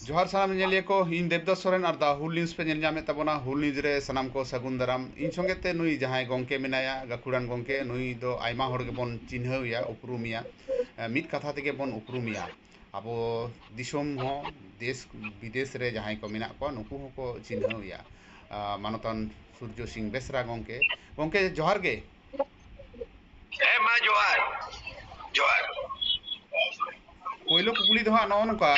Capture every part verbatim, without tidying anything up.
ᱡᱚᱦᱟᱨ ᱥᱟᱱᱟᱢ ᱧᱮᱧᱮᱞᱤᱭᱟᱹ ᱠᱚ, ᱤᱧ ᱫᱮᱵᱫᱟᱥ ᱥᱚᱨᱮᱱ ᱟᱨ The Whole News ᱯᱮ ᱧᱮᱞ ᱧᱟᱢᱮᱫ ᱛᱟᱵᱚᱱᱟ᱾ ᱦᱩᱞ ᱱᱤᱭᱩᱡᱽ ᱨᱮ ᱥᱟᱱᱟᱢ ᱠᱚ ᱥᱟᱹᱜᱩᱱ ᱫᱟᱨᱟᱢ᱾ ᱤᱧ ᱥᱚᱸᱜᱮ ᱛᱮ ᱱᱩᱭ ᱡᱟᱦᱟᱸᱭ ᱜᱚᱢᱠᱮ ᱢᱮᱱᱟᱭᱟ, ᱜᱟᱹᱠᱷᱩᱲᱟᱱ ᱜᱚᱢᱠᱮ, ᱱᱩᱭ ᱫᱚ ᱟᱭᱢᱟ ᱦᱚᱲ ᱜᱮᱵᱚᱱ ᱪᱤᱱᱦᱟᱹᱣᱮᱭᱟ, ᱩᱯᱨᱩᱢᱮᱭᱟ, ᱮ, ᱢᱤᱫ ᱠᱟᱛᱷᱟ ᱛᱮᱜᱮ ᱵᱚᱱ ᱩᱯᱨᱩᱢᱮᱭᱟ᱾ ᱟᱵᱚ ᱫᱤᱥᱚᱢ ᱦᱚᱸ, ᱫᱮᱥ ᱵᱤᱫᱮᱥ ᱨᱮ ᱡᱟᱦᱟᱸᱭ ᱠᱚ ᱢᱮᱱᱟᱜ ᱠᱚᱣᱟ, ᱱᱩᱠᱩ ᱦᱚᱸᱠᱚ ᱪᱤᱱᱦᱟᱹᱣᱮᱭᱟ᱾ ᱟ, ᱢᱟᱱᱚᱛᱟᱱ ᱥᱩᱨᱡᱚ ᱥᱤᱝ ᱵᱮᱥᱨᱟ ᱜᱚᱢᱠᱮ᱾ ᱜᱚᱢᱠᱮ, ᱡᱚᱦᱟᱨ ᱜᱮ᱾ ᱦᱮᱸ, ᱢᱟ ᱡᱚᱦᱟᱨ᱾ ᱡᱚᱦᱟᱨ᱾ ᱯᱳᱭᱞᱳ ᱠᱩᱠᱞᱤ ᱫᱚ ᱦᱟᱸᱜ ᱱᱚᱜᱼᱚ ᱱᱚᱝᱠᱟ,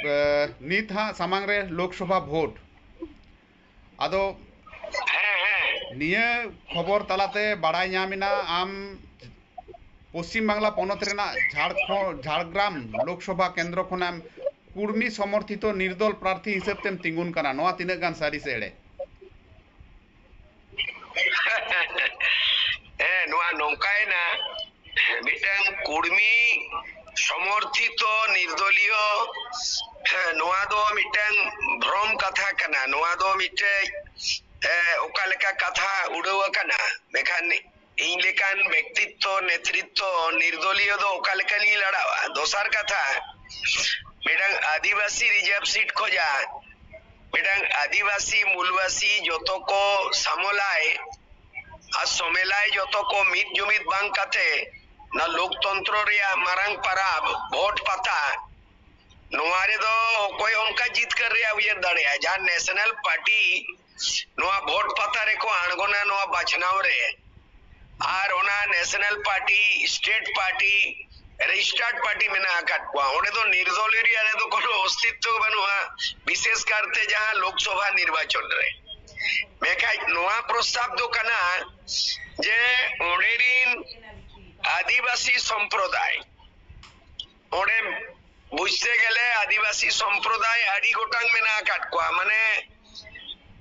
ᱮ, ᱱᱤᱛ ᱦᱟᱸᱜ ᱥᱟᱢᱟᱝ ᱨᱮ ᱞᱳᱠᱥᱚᱵᱷᱟ ᱵᱷᱳᱴ᱾ ᱟᱫᱚ ᱦᱮᱸ, ᱦᱮᱸ᱾ ᱱᱤᱭᱟᱹ ᱠᱷᱚᱵᱚᱨ ᱛᱟᱞᱟᱛᱮ ᱵᱟᱲᱟᱭ ᱧᱟᱢ ᱮᱱᱟ, ᱟᱢ ᱯᱚᱥᱪᱤᱢ ᱵᱟᱝᱞᱟ ᱯᱚᱱᱚᱛ ᱨᱮᱱᱟᱜ ᱡᱷᱟᱲᱠᱷᱚᱸᱰ, ᱡᱷᱟᱲᱜᱨᱟᱢ ᱞᱳᱠᱥᱚᱵᱷᱟ ᱠᱮᱱᱫᱨᱚ ᱠᱷᱚᱱᱟᱜ ᱠᱩᱲᱢᱤ ᱥᱚᱢᱚᱨᱛᱷᱤᱛᱚ ᱱᱤᱨᱫᱚᱞ ᱯᱨᱟᱨᱛᱷᱤ ᱦᱤᱥᱟᱹᱵ ᱛᱮᱢ ᱛᱤᱸᱜᱩᱱ ᱠᱟᱱᱟ᱾ ᱱᱚᱣᱟ ᱛᱤᱱᱟᱹᱜ ᱜᱟᱱ ᱥᱟᱹᱨᱤ ᱥᱮ ᱮᱲᱮ? ᱦᱮᱸ, ᱱᱚᱣᱟ ᱱᱚᱝᱠᱟᱭᱮᱱᱟ, ᱢᱤᱫᱴᱟᱝ ᱠᱩᱲᱢᱤ ᱥᱚᱢᱚᱨᱛᱷᱤᱛᱚ ᱱᱤᱨᱫᱚᱞᱤᱭᱚ, ᱦᱮᱸ, ᱱᱚᱣᱟ ᱫᱚ ᱢᱤᱫᱴᱟᱝ ᱵᱷᱨᱚᱢ ᱠᱟᱛᱷᱟ ᱠᱟᱱᱟ᱾ ᱱᱚᱣᱟ ᱫᱚ ᱢᱤᱫᱴᱮᱡ, ᱮ, ᱚᱠᱟ ᱞᱮᱠᱟ ᱠᱟᱛᱷᱟ ᱩᱰᱟᱹᱣ ᱟᱠᱟᱱᱟ, ᱢᱮᱱᱠᱷᱟᱱ ᱤᱧ ᱞᱮᱠᱟᱱ ᱵᱮᱠᱛᱤᱛᱛᱚ, ᱱᱮᱛᱨᱤᱛᱛᱚ, ᱱᱤᱨᱫᱚᱞᱤᱭᱚ ᱫᱚ ᱚᱠᱟ ᱞᱮᱠᱟᱱᱤᱧ ᱞᱟᱲᱟᱣᱟ? ᱫᱚᱥᱟᱨ ᱠᱟᱛᱷᱟ, ᱢᱤᱫᱴᱟᱝ ᱟᱹᱫᱤᱵᱟᱹᱥᱤ ᱨᱤᱡᱟᱨᱵᱷ ᱥᱤᱴ ᱠᱷᱚᱡᱟᱜ ᱢᱤᱫᱴᱟᱝ ᱟᱹᱫᱤᱵᱟᱹᱥᱤ, ᱢᱩᱞᱵᱟᱹᱥᱤ ᱡᱚᱛᱚ ᱠᱚ ᱥᱟᱢᱚᱞᱟᱭ ᱟᱨ ᱥᱚᱢᱮᱞᱟᱭ ᱡᱚᱛᱚ ᱠᱚ ᱢᱤᱫ ᱡᱩᱢᱤᱫ ᱵᱟᱝ ᱠᱟᱛᱮ ᱱᱚᱣᱟ ᱞᱳᱠᱛᱚᱱᱛᱨᱚ ᱨᱮᱭᱟᱜ ᱢᱟᱨᱟᱝ ᱯᱟᱨᱟᱵᱽ ᱵᱷᱳᱴ ᱯᱟᱛᱟ, ᱱᱚᱣᱟ ᱨᱮᱫᱚ ᱚᱠᱚᱭ ᱚᱱᱠᱟ ᱡᱤᱛᱠᱟᱹᱨ ᱨᱮᱭᱟᱜ ᱩᱭᱦᱟᱹᱨ ᱫᱟᱲᱮᱭᱟᱜᱼᱟ? ᱡᱟᱦᱟᱸ ᱱᱮᱥᱱᱟᱞ ᱯᱟᱨᱴᱤ ᱱᱚᱣᱟ ᱵᱷᱳᱴ ᱯᱟᱛᱟ ᱨᱮᱠᱚ ᱟᱬᱜᱚᱱᱟ ᱱᱚᱣᱟ ᱵᱟᱪᱷᱱᱟᱣ ᱨᱮ, ᱟᱨ ᱚᱱᱟ national party, state party, registered party ᱢᱮᱱᱟᱜ ᱟᱠᱟᱫ ᱠᱚᱣᱟ, ᱚᱸᱰᱮ ᱫᱚ ᱱᱤᱨᱫᱚᱞᱤᱭᱚ ᱨᱮᱭᱟᱜ ᱨᱮᱫᱚ ᱠᱳᱱᱳ ᱚᱥᱛᱤᱛᱛᱚ ᱵᱟᱹᱱᱩᱜᱼᱟ, ᱵᱤᱥᱮᱥ ᱠᱟᱨᱛᱮ ᱡᱟᱦᱟᱸ ᱞᱳᱠᱥᱚᱵᱷᱟ ᱱᱤᱨᱵᱟᱪᱚᱱ ᱨᱮ᱾ ᱢᱮᱱᱠᱷᱟᱱ ᱱᱚᱣᱟ ᱯᱨᱚᱥᱛᱟᱵ ᱫᱚ ᱠᱟᱱᱟ ᱡᱮ ᱚᱸᱰᱮ ᱨᱤᱱ ᱟᱹᱫᱤᱵᱟᱹᱥᱤ ᱥᱚᱢᱯᱨᱚᱫᱟᱭ, ᱚᱸᱰᱮ ᱵᱩᱡᱽᱛᱮ ᱜᱮᱞᱮ ᱟᱹᱫᱤᱵᱟᱹᱥᱤ ᱥᱚᱢᱯᱨᱚᱫᱟᱭ ᱟᱹᱰᱤ ᱜᱚᱴᱟᱝ ᱢᱮᱱᱟᱜ ᱟᱠᱟᱫ ᱠᱚᱣᱟ, ᱢᱟᱱᱮ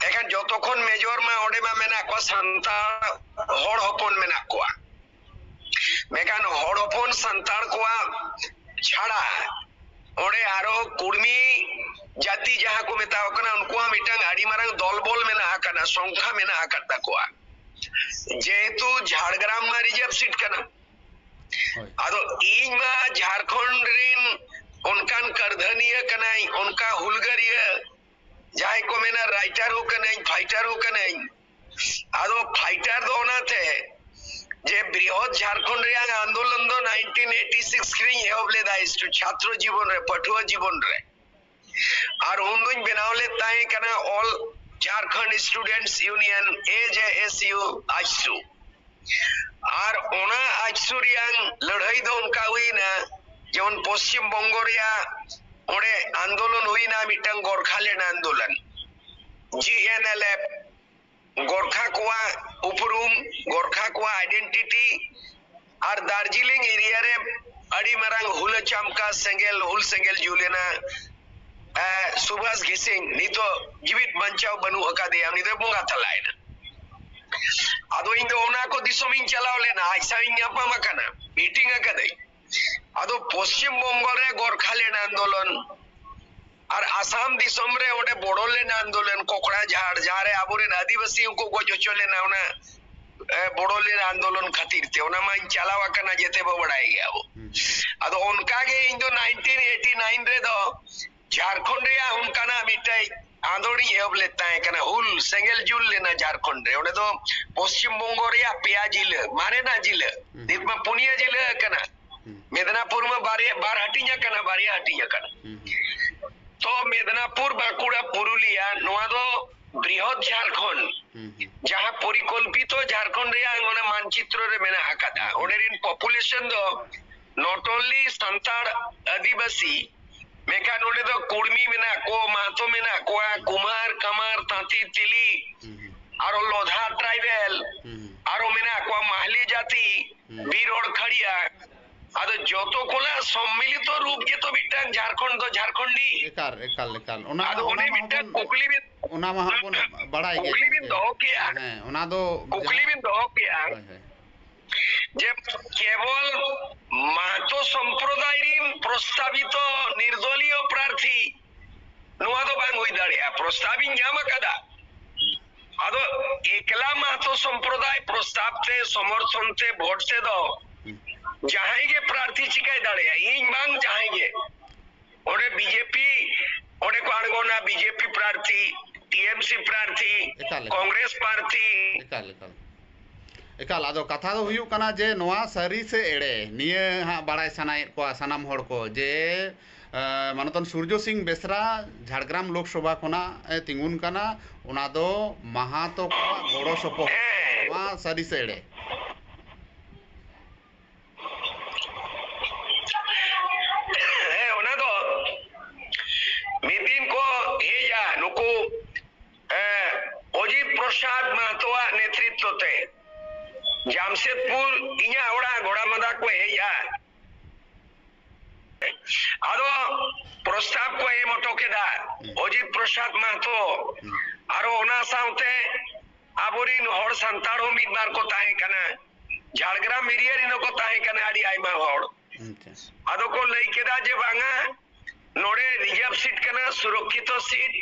ᱮᱠᱷᱟᱱ ᱡᱚᱛᱚ ᱠᱷᱚᱱ ᱢᱮᱡᱚᱨ ᱢᱟ ᱚᱸᱰᱮ ᱢᱟ ᱢᱮᱱᱟᱜ ᱠᱚᱣᱟ ᱥᱟᱱᱛᱟᱲ ᱦᱚᱲ ᱦᱚᱯᱚᱱ ᱢᱮᱱᱟᱜ ᱠᱚᱣᱟ᱾ ᱢᱮᱱᱠᱷᱟᱱ ᱦᱚᱲ ᱦᱚᱯᱚᱱ ᱥᱟᱱᱛᱟᱲ ᱠᱚᱣᱟᱜ ᱪᱷᱟᱲᱟ ᱚᱸᱰᱮ ᱟᱨᱚ ᱠᱩᱲᱢᱤ ᱡᱟᱹᱛᱤ ᱡᱟᱦᱟᱸ ᱠᱚ ᱢᱮᱛᱟᱣ ᱠᱟᱱᱟ, ᱩᱱᱠᱩᱣᱟᱜ ᱢᱤᱫᱴᱟᱝ ᱟᱹᱰᱤ ᱢᱟᱨᱟᱝ ᱫᱚᱞᱵᱚᱞ ᱢᱮᱱᱟᱜ ᱟᱠᱟᱫᱟ, ᱥᱚᱝᱠᱷᱟ ᱢᱮᱱᱟᱜ ᱟᱠᱟᱫ ᱛᱟᱠᱚᱣᱟ᱾ ᱡᱮᱦᱮᱛᱩ ᱡᱷᱟᱲᱜᱨᱟᱢ ᱢᱟ ᱨᱤᱡᱟᱨᱵᱷ ᱥᱤᱴ ᱠᱟᱱᱟ, ᱦᱳᱭ᱾ ᱟᱫᱚ ᱤᱧ ᱢᱟ ᱡᱷᱟᱲᱠᱷᱚᱸᱰ ᱨᱤᱱ ᱚᱱᱠᱟᱱ ᱠᱟᱹᱨᱫᱷᱟᱹᱱᱤᱭᱟᱹ ᱠᱟᱱᱟᱭ, ᱚᱱᱠᱟ ᱦᱩᱞᱜᱟᱹᱨᱤᱭᱟᱹ, ᱡᱟᱦᱟᱸᱭ ᱠᱚ ᱢᱮᱱᱟ writer ᱦᱚᱸ ᱠᱟᱹᱱᱟᱹᱧ, fighter ᱦᱚᱸ ᱠᱟᱹᱱᱟᱹᱧ᱾ ᱟᱫᱚ fighter ᱫᱚ ᱚᱱᱟᱛᱮ ᱡᱮ ᱵᱨᱤᱦᱚᱫ ᱡᱷᱟᱲᱠᱷᱚᱸᱰ ᱨᱮᱭᱟᱜ ᱟᱱᱫᱳᱞᱚᱱ ᱫᱚ nineteen eighty six ᱨᱤᱧ ᱮᱦᱚᱵ ᱞᱮᱫᱟ, ᱤᱥᱴᱩ-, ᱪᱷᱟᱛᱨᱚ ᱡᱤᱵᱚᱱ ᱨᱮ, ᱯᱟᱹᱴᱷᱩᱣᱟᱹ ᱡᱤᱵᱚᱱ ᱨᱮ᱾ ᱟᱨ ᱩᱱᱫᱩᱧ ᱵᱮᱱᱟᱣ ᱞᱮᱫ ᱛᱟᱦᱮᱸ ᱠᱟᱱᱟ All Jharkhand Students Union, A J S U, ᱟᱡᱥᱩ᱾ ᱟᱨ ᱚᱱᱟ ᱟᱡᱥᱩ ᱨᱮᱭᱟᱝ ᱞᱟᱹᱲᱦᱟᱹᱭ ᱫᱚ ᱚᱱᱠᱟ ᱦᱩᱭᱱᱟ, ᱡᱮᱢᱚᱱ ᱯᱚᱥᱪᱤᱢ ᱵᱚᱝᱜᱚ ᱨᱮᱭᱟᱜ ᱚᱸᱰᱮ ᱟᱱᱫᱳᱞᱚᱱ ᱦᱩᱭᱱᱟ, ᱢᱤᱫᱴᱟᱝ ᱜᱚᱨᱠᱷᱟᱞᱮᱱᱰ ᱟᱱᱫᱳᱞᱚᱱ, ᱡᱤ ᱮᱱ ᱮᱞ ᱮᱯᱷ, ᱜᱚᱨᱠᱷᱟ ᱠᱚᱣᱟᱜ ᱩᱯᱨᱩᱢ, ᱜᱚᱨᱠᱷᱟ ᱠᱚᱣᱟᱜ identity, ᱟᱨ ᱫᱟᱨᱡᱤᱞᱤᱝ area ᱨᱮ ᱟᱹᱰᱤ ᱢᱟᱨᱟᱝ ᱦᱩᱞᱟᱹ ᱪᱟᱢᱠᱟ ᱥᱮᱸᱜᱮᱞ, ᱦᱩᱞ ᱥᱮᱸᱜᱮᱞ ᱡᱩᱞ ᱮᱱᱟ᱾ ᱮ, ᱥᱩᱵᱷᱟᱥ ᱜᱷᱤᱥᱤᱝ ᱱᱤᱛᱚᱜ ᱡᱤᱣᱤᱫ ᱵᱟᱧᱪᱟᱣ ᱵᱟᱹᱱᱩᱜ ᱟᱠᱟᱫᱮᱭᱟ, ᱩᱱᱤ ᱫᱚᱭ ᱵᱚᱸᱜᱟ ᱛᱟᱞᱟᱭᱮᱱᱟ᱾ ᱟᱫᱚ ᱤᱧ ᱫᱚ ᱚᱱᱟ ᱠᱚ ᱫᱤᱥᱚᱢᱤᱧ ᱪᱟᱞᱟᱣ ᱞᱮᱱᱟ, ᱟᱡ ᱥᱟᱶ ᱤᱧ ᱧᱟᱯᱟᱢ ᱟᱠᱟᱱᱟ, meeting ᱟᱠᱟᱫᱟᱹᱧ᱾ ᱟᱫᱚ ᱯᱚᱥᱪᱤᱢ ᱵᱚᱝᱜᱚ ᱨᱮ ᱜᱚᱨᱠᱷᱟᱞᱮᱱᱰ ᱟᱱᱫᱳᱞᱚᱱ ᱟᱨ ᱟᱥᱟᱢ ᱫᱤᱥᱚᱢ ᱨᱮ ᱚᱸᱰᱮ ᱵᱚᱲᱚᱞᱮᱱᱰ ᱟᱱᱫᱳᱞᱚᱱ, ᱠᱚᱠᱲᱟᱡᱷᱟᱲ, ᱡᱟᱦᱟᱸ ᱨᱮ ᱟᱵᱚᱨᱮᱱ ᱟᱹᱫᱤᱵᱟᱹᱥᱤ ᱦᱚᱸᱠᱚ ᱜᱚᱡ ᱦᱚᱪᱚ ᱞᱮᱱᱟ ᱚᱱᱟ, ᱮ, ᱵᱚᱲᱚᱞᱮᱱᱰ ᱟᱱᱫᱳᱞᱚᱱ ᱠᱷᱟᱹᱛᱤᱨ ᱛᱮ, ᱚᱱᱟ ᱢᱟᱧ ᱪᱟᱞᱟᱣ ᱟᱠᱟᱱᱟ, ᱡᱮᱛᱮ ᱵᱚ ᱵᱟᱲᱟᱭ ᱜᱮᱭᱟ ᱵᱚ᱾ ᱦᱩᱸ᱾ ᱟᱫᱚ ᱚᱱᱠᱟ ᱜᱮ ᱤᱧ ᱫᱚ nineteen eighty nine ᱨᱮᱫᱚ ᱡᱷᱟᱲᱠᱷᱚᱸᱰ ᱨᱮᱭᱟᱜ ᱚᱱᱠᱟᱱᱟᱜ ᱢᱤᱫᱴᱮᱡ ᱟᱸᱫᱳᱲ ᱤᱧ ᱮᱦᱚᱵ ᱞᱮᱫ ᱛᱟᱦᱮᱸ ᱠᱟᱱᱟ, ᱦᱩᱞ ᱥᱮᱸᱜᱮᱞ ᱡᱩᱞ ᱞᱮᱱᱟ ᱡᱷᱟᱲᱠᱷᱚᱸᱰ ᱨᱮ᱾ ᱚᱸᱰᱮ ᱫᱚ ᱯᱚᱥᱪᱤᱢ ᱵᱚᱝᱜᱚ ᱨᱮᱭᱟᱜ ᱯᱮᱭᱟ ᱡᱤᱞᱟᱹ, ᱢᱟᱨᱮᱱᱟᱜ ᱡᱤᱞᱟᱹ, ᱦᱩᱸ᱾ ᱱᱤᱛ ᱢᱟ ᱯᱩᱱᱭᱟᱹ ᱡᱤᱞᱟᱹ ᱟᱠᱟᱱᱟ᱾ ᱦᱩᱸ᱾ ᱢᱮᱫᱽᱱᱟᱯᱩᱨ ᱢᱟ ᱵᱟᱨᱭᱟ, ᱵᱟᱨ ᱦᱟᱹᱴᱤᱧ ᱟᱠᱟᱱᱟ, ᱵᱟᱨᱭᱟ ᱦᱟᱹᱴᱤᱧ ᱟᱠᱟᱱᱟ᱾ ᱦᱩᱸ, ᱦᱩᱸ᱾ ᱛᱚ ᱢᱮᱫᱽᱱᱟᱯᱩᱨ, ᱵᱟᱸᱠᱩᱲᱟ, ᱯᱩᱨᱩᱞᱤᱭᱟ, ᱱᱚᱣᱟ ᱫᱚ ᱵᱨᱤᱦᱚᱫ ᱡᱷᱟᱲᱠᱷᱚᱸᱰ, ᱦᱩᱸ, ᱦᱩᱸ᱾ ᱡᱟᱦᱟᱸ ᱯᱚᱨᱤᱠᱚᱞᱯᱤᱛᱚ ᱡᱷᱟᱲᱠᱷᱚᱸᱰ ᱨᱮᱭᱟᱜ ᱚᱱᱟ ᱢᱟᱱᱪᱤᱛᱨᱚ ᱨᱮ ᱢᱮᱱᱟᱜ ᱟᱠᱟᱫᱟ, ᱦᱩᱸ᱾ ᱚᱸᱰᱮ ᱨᱮᱱ population ᱫᱚ not only ᱥᱟᱱᱛᱟᱲ, ᱟᱹᱫᱤᱵᱟᱹᱥᱤ, ᱢᱮᱱᱠᱷᱟᱱ ᱱᱚᱰᱮ ᱫᱚ ᱠᱩᱲᱢᱤ ᱢᱮᱱᱟᱜ ᱠᱚ, ᱢᱟᱦᱛᱚ ᱢᱮᱱᱟᱜ ᱠᱚᱣᱟ, ᱠᱩᱢᱟᱨ, ᱠᱟᱢᱟᱨ, ᱛᱟᱸᱛᱤ, ᱛᱤᱞᱤ, ᱦᱩᱸ, ᱦᱩᱸ᱾ ᱟᱨᱚ ᱞᱚᱫᱷᱟ tribal, ᱦᱩᱸ, ᱦᱩᱸ᱾ ᱟᱨᱚ ᱢᱮᱱᱟᱜ ᱠᱚᱣᱟ ᱢᱟᱦᱞᱤ ᱡᱟᱹᱛᱤ, ᱦᱩᱸ᱾ ᱵᱤᱨ ᱦᱚᱲ ᱠᱷᱟᱲᱤᱭᱟ᱾ ᱟᱫᱚ ᱡᱚᱛᱚ ᱠᱚᱱᱟᱜ ᱥᱚᱢᱢᱤᱞᱤᱛᱚ ᱨᱩᱯ ᱜᱮᱛᱚ ᱢᱤᱫᱴᱟᱝ ᱡᱷᱟᱲᱠᱷᱚᱸᱰ ᱫᱚ ᱡᱷᱟᱲᱠᱷᱚᱸᱰᱤ᱾ ᱮᱠᱟᱞ, ᱮᱠᱟᱞ, ᱮᱠᱟᱞ᱾ ᱚᱱᱟ, ᱟᱫᱚ ᱚᱱᱟ ᱚᱱᱮ ᱢᱟ ᱢᱤᱫᱴᱟᱝ ᱵᱚᱱ, ᱠᱩᱠᱞᱤ ᱵᱤᱱ, ᱚᱱᱟ ᱢᱟ ᱦᱟᱸᱜ ᱵᱚᱱ ᱵᱟᱲᱟᱭ ᱜᱮᱭᱟ ᱠᱩᱠᱞᱤ ᱵᱤᱱ ᱜᱚᱢᱠᱮ᱾ ᱫᱚᱦᱚ ᱠᱮᱜᱼᱟ᱾ ᱦᱮᱸ, ᱚᱱᱟ ᱫᱚ ᱠᱩᱠᱞᱤ ᱡᱟᱦᱟᱸ ᱵᱤᱱ ᱫᱚᱦᱚ ᱠᱮᱜᱼᱟ᱾ ᱦᱳᱭ, ᱦᱳᱭ᱾ ᱡᱮ ᱠᱮᱵᱚᱞ ᱢᱟᱦᱟᱛᱚ ᱥᱚᱢᱯᱨᱚᱫᱟᱭ ᱨᱤᱱ ᱯᱨᱚᱥᱛᱟᱵᱤᱛᱚ ᱱᱤᱨᱫᱚᱞᱤᱭᱚ ᱯᱨᱟᱨᱛᱷᱤ, ᱱᱚᱣᱟ ᱫᱚ ᱵᱟᱝ ᱦᱩᱭ ᱫᱟᱲᱮᱭᱟᱜᱼᱟ᱾ ᱯᱨᱚᱥᱛᱟᱵ ᱤᱧ ᱧᱟᱢ ᱟᱠᱟᱫᱟ, ᱟᱫᱚ ᱮᱠᱞᱟ ᱢᱟᱦᱟᱛᱚ ᱥᱚᱢᱯᱨᱚᱫᱟᱭ ᱯᱨᱚᱥᱛᱟᱵ ᱛᱮ, ᱥᱚᱢᱚᱨᱛᱷᱚᱱ ᱛᱮ, ᱵᱷᱳᱴ ᱛᱮᱫᱚ ᱡᱟᱦᱟᱸᱭ ᱜᱮ ᱯᱨᱟᱨᱛᱷᱤ ᱪᱤᱠᱟᱹᱭ ᱫᱟᱲᱮᱭᱟᱜᱼᱟ, ᱤᱧ ᱵᱟᱝ ᱡᱟᱦᱟᱸᱭ ᱜᱮ᱾ ᱚᱸᱰᱮ BJP ᱠᱚᱝᱜᱨᱮᱥ ᱯᱟᱨᱴᱤ᱾ ᱮᱠᱟᱞ, ᱮᱠᱟᱞ᱾ ᱮᱠᱟᱞ, ᱟᱫᱚ ᱠᱟᱛᱷᱟ ᱫᱚ ᱦᱩᱭᱩᱜ ᱠᱟᱱᱟ ᱡᱮ ᱱᱚᱣᱟ ᱥᱟᱹᱨᱤ ᱥᱮ ᱮᱲᱮ, ᱱᱤᱭᱟᱹ ᱦᱟᱸᱜ ᱵᱟᱲᱟᱭ ᱥᱟᱱᱟᱭᱮᱫ ᱠᱚᱣᱟ ᱥᱟᱱᱟᱢ ᱦᱚᱲ ᱠᱚ ᱡᱮ, ᱮ, ᱢᱟᱱᱚᱛᱟᱱ ᱥᱩᱨᱡᱚ ᱥᱤᱝ ᱵᱮᱥᱨᱟ ᱡᱷᱟᱲᱜᱨᱟᱢ ᱞᱳᱠᱥᱚᱵᱷᱟ ᱠᱷᱚᱱᱟᱜ ᱮ ᱛᱤᱸᱜᱩᱱ ᱠᱟᱱᱟ, ᱚᱱᱟ ᱫᱚ ᱢᱟᱦᱟᱛᱚ ᱠᱚᱣᱟᱜ ᱜᱚᱲᱚ ᱥᱚᱯᱚᱦᱚᱫ, ᱦᱮᱸ᱾ ᱱᱚᱣᱟ ᱥᱟᱹᱨᱤ ᱥᱮ ᱮᱲᱮ? ᱦᱮᱸ, ᱚᱱᱟ ᱫᱚ ᱢᱤᱫ ᱫᱤᱱ ᱠᱚ ᱦᱮᱡᱼᱟ ᱱᱩᱠᱩ, ᱮ, ᱚᱡᱤᱛ ᱯᱨᱚᱥᱟᱫᱽ ᱢᱟᱦᱛᱚᱣᱟᱜ ᱱᱮᱛᱨᱤᱛᱵ ᱛᱮ ᱡᱟᱢᱥᱮᱫᱽᱯᱩᱨ ᱤᱧᱟᱹᱜ ᱚᱲᱟᱜ ᱜᱚᱲᱟᱢᱟᱫᱟ ᱠᱚ ᱦᱮᱡᱼᱟ᱾ ᱟᱫᱚ ᱯᱨᱚᱥᱛᱟᱵ ᱠᱚ ᱮᱢ ᱦᱚᱴᱚ ᱠᱮᱫᱟ᱾ ᱦᱩᱸ᱾ ᱚᱡᱤᱛ ᱯᱨᱚᱥᱟᱫᱽ ᱢᱟᱦᱛᱚ, ᱦᱩᱸ᱾ ᱟᱨᱚ ᱚᱱᱟ ᱥᱟᱶᱛᱮ ᱟᱵᱚᱨᱤᱱ ᱦᱚᱲ ᱥᱟᱱᱛᱟᱲ ᱦᱚᱸ ᱢᱤᱫ ᱵᱟᱨ ᱠᱚ ᱛᱟᱦᱮᱸ ᱠᱟᱱᱟ, ᱡᱷᱟᱲᱜᱨᱟᱢ ᱮᱨᱤᱭᱟ ᱨᱤᱱ ᱦᱚᱸᱠᱚ ᱛᱟᱦᱮᱸ ᱠᱟᱱᱟ ᱟᱹᱰᱤ ᱟᱭᱢᱟ ᱦᱚᱲ᱾ ᱟᱪᱪᱷᱟ᱾ ᱟᱫᱚ ᱠᱚ ᱞᱟᱹᱭ ᱠᱮᱫᱟ ᱡᱮ ᱵᱟᱝᱟ, ᱱᱚᱰᱮ ᱨᱤᱡᱟᱨᱵᱷ ᱥᱤᱴ ᱠᱟᱱᱟ, ᱥᱩᱨᱚᱠᱠᱷᱤᱛᱚ ᱥᱤᱴ,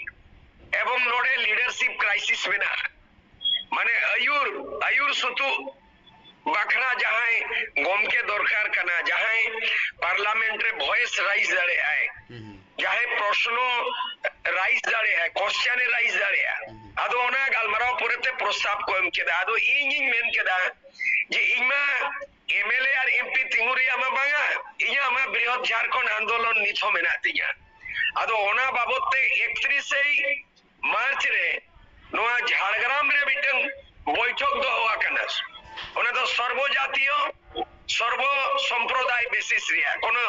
ᱮᱵᱚᱝ ᱱᱚᱰᱮ ᱞᱤᱰᱟᱨᱥᱤᱯ ᱠᱨᱟᱭᱥᱤᱥ ᱢᱮᱱᱟᱜᱼᱟ᱾ ᱢᱟᱱᱮ ᱟᱹᱭᱩᱨ, ᱟᱹᱭᱩᱨ ᱥᱩᱛᱩᱜ ᱵᱟᱠᱷᱨᱟ ᱡᱟᱦᱟᱸᱭ ᱜᱚᱢᱠᱮ ᱫᱚᱨᱠᱟᱨ ᱠᱟᱱᱟ, ᱡᱟᱦᱟᱸᱭ ᱯᱟᱨᱞᱟᱢᱮᱱᱴ ᱨᱮ ᱵᱷᱚᱭᱮᱥ ᱨᱟᱭᱤᱡ ᱫᱟᱲᱮᱭᱟᱜᱼᱟᱭ, ᱦᱩᱸ᱾ ᱡᱟᱦᱟᱸᱭ ᱯᱨᱚᱥᱱᱚ ᱨᱟᱭᱤᱡ ᱫᱟᱲᱮᱭᱟᱜᱼᱟᱭ, ᱠᱚᱥᱪᱟᱱ ᱮ ᱨᱟᱭᱤᱡ ᱫᱟᱲᱮᱭᱟᱜᱼᱟ᱾ ᱦᱩᱸ᱾ ᱟᱫᱚ ᱚᱱᱟ ᱜᱟᱞᱢᱟᱨᱟᱣ ᱯᱚᱨᱮᱛᱮ ᱯᱨᱚᱥᱛᱟᱵ ᱠᱚ ᱮᱢ ᱠᱮᱫᱟ᱾ ᱟᱫᱚ ᱤᱧᱤᱧ ᱢᱮᱱ ᱠᱮᱫᱟ ᱡᱮ ᱤᱧ ᱢᱟ M L A R M P ᱛᱤᱸᱜᱩ ᱨᱮᱭᱟᱜ ᱢᱟ ᱵᱟᱝᱟ, ᱤᱧᱟᱹᱜ ᱢᱟ ᱵᱨᱤᱦᱚᱛ ᱡᱷᱟᱲᱠᱷᱚᱸᱰ ᱟᱱᱫᱳᱞᱚᱱ ᱱᱤᱛ ᱦᱚᱸ ᱢᱮᱱᱟᱜ ᱛᱤᱧᱟ᱾ ᱟᱫᱚ ᱚᱱᱟ ᱵᱟᱵᱚᱛ ᱛᱮ ᱮᱠᱛᱨᱤᱥᱮᱭ ᱢᱟᱨᱪ ᱨᱮ ᱱᱚᱣᱟ ᱡᱷᱟᱲᱜᱨᱟᱢ ᱨᱮ ᱢᱤᱫᱴᱟᱝ ᱵᱚᱭᱴᱷᱚᱠ ᱫᱚᱦᱚ ᱟᱠᱟᱱᱟ᱾ ᱚᱱᱟ ᱫᱚ ᱥᱚᱨᱵᱚ ᱡᱟᱛᱤᱭᱚ, ᱥᱚᱨᱵᱚ ᱥᱚᱢᱯᱨᱚᱫᱟᱭ ᱵᱮᱥᱤᱥ ᱨᱮᱭᱟᱜ, ᱠᱳᱱᱳ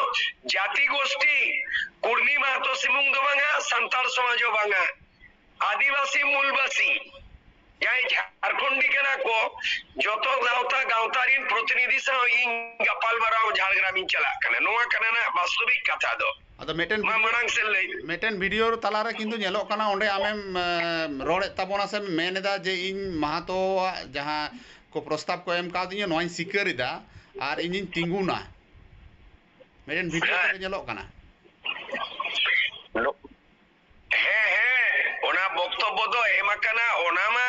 ᱡᱟᱛᱤ ᱜᱳᱥᱴᱤ, ᱠᱩᱲᱢᱤ ᱢᱟᱦᱟᱛᱚ ᱥᱩᱢᱩᱝ ᱫᱚ ᱵᱟᱝᱟ, ᱥᱟᱱᱛᱟᱲ ᱥᱚᱢᱟᱡᱽ ᱦᱚᱸ ᱵᱟᱝᱟ, ᱟᱹᱫᱤᱵᱟᱹᱥᱤ ᱢᱩᱞᱵᱟᱹᱥᱤ ᱡᱟᱦᱟᱸᱭ ᱡᱷᱟᱲᱠᱷᱚᱸᱰᱤ ᱠᱟᱱᱟ ᱠᱚ, ᱡᱚᱛᱚ ᱜᱟᱶᱛᱟ, ᱜᱟᱶᱛᱟ ᱨᱤᱱ ᱯᱨᱚᱛᱤᱱᱤᱫᱷᱤ ᱥᱟᱶ ᱤᱧ ᱜᱟᱯᱟᱞᱢᱟᱨᱟᱣ ᱡᱷᱟᱲᱜᱨᱟᱢ ᱤᱧ ᱪᱟᱞᱟᱜ ᱠᱟᱱᱟ᱾ ᱱᱚᱣᱟ ᱠᱟᱱᱟ ᱱᱟᱜ ᱵᱟᱥᱛᱚᱵᱤᱠ ᱠᱟᱛᱷᱟ ᱫᱚ᱾ ᱟᱫᱚ ᱢᱤᱫᱴᱮᱱ ᱢᱟ video, ᱢᱟᱲᱟᱝ ᱥᱮᱫ ᱞᱟᱹᱭ ᱢᱮ᱾ ᱢᱤᱫᱴᱮᱱ ᱵᱷᱤᱰᱤᱭᱳ ᱛᱟᱞᱟᱨᱮ ᱠᱤᱱᱛᱩ ᱧᱮᱞᱚᱜ ᱠᱟᱱᱟ, ᱚᱸᱰᱮ ᱟᱢᱮᱢ, ᱮ, ᱨᱚᱲᱮᱫ ᱛᱟᱵᱚᱱᱟ ᱥᱮᱢ ᱢᱮᱱ ᱮᱫᱟ ᱡᱮ ᱤᱧ ᱢᱟᱦᱟᱛᱚᱣᱟᱜ ᱡᱟᱦᱟᱸ ᱠᱚ ᱯᱨᱚᱥᱛᱟᱵ ᱠᱚ ᱮᱢ ᱠᱟᱣᱫᱤᱧᱟ, ᱱᱚᱣᱟᱧ ᱥᱤᱠᱟᱹᱨ ᱮᱫᱟ ᱟᱨ ᱤᱧᱤᱧ ᱛᱤᱸᱜᱩᱱᱟ᱾ ᱢᱤᱫᱴᱮᱱ ᱵᱷᱤᱰᱤᱭᱳ ᱦᱮᱸ᱾ ᱠᱚᱨᱮ ᱧᱮᱞᱚᱜ ᱠᱟᱱᱟ᱾ ᱞᱳ-, ᱦᱮᱸ, ᱦᱮᱸ, ᱚᱱᱟ ᱵᱚᱠᱛᱚᱵᱵᱚ ᱫᱚ ᱮᱢ ᱟᱠᱟᱱᱟ, ᱚᱱᱟ ᱢᱟ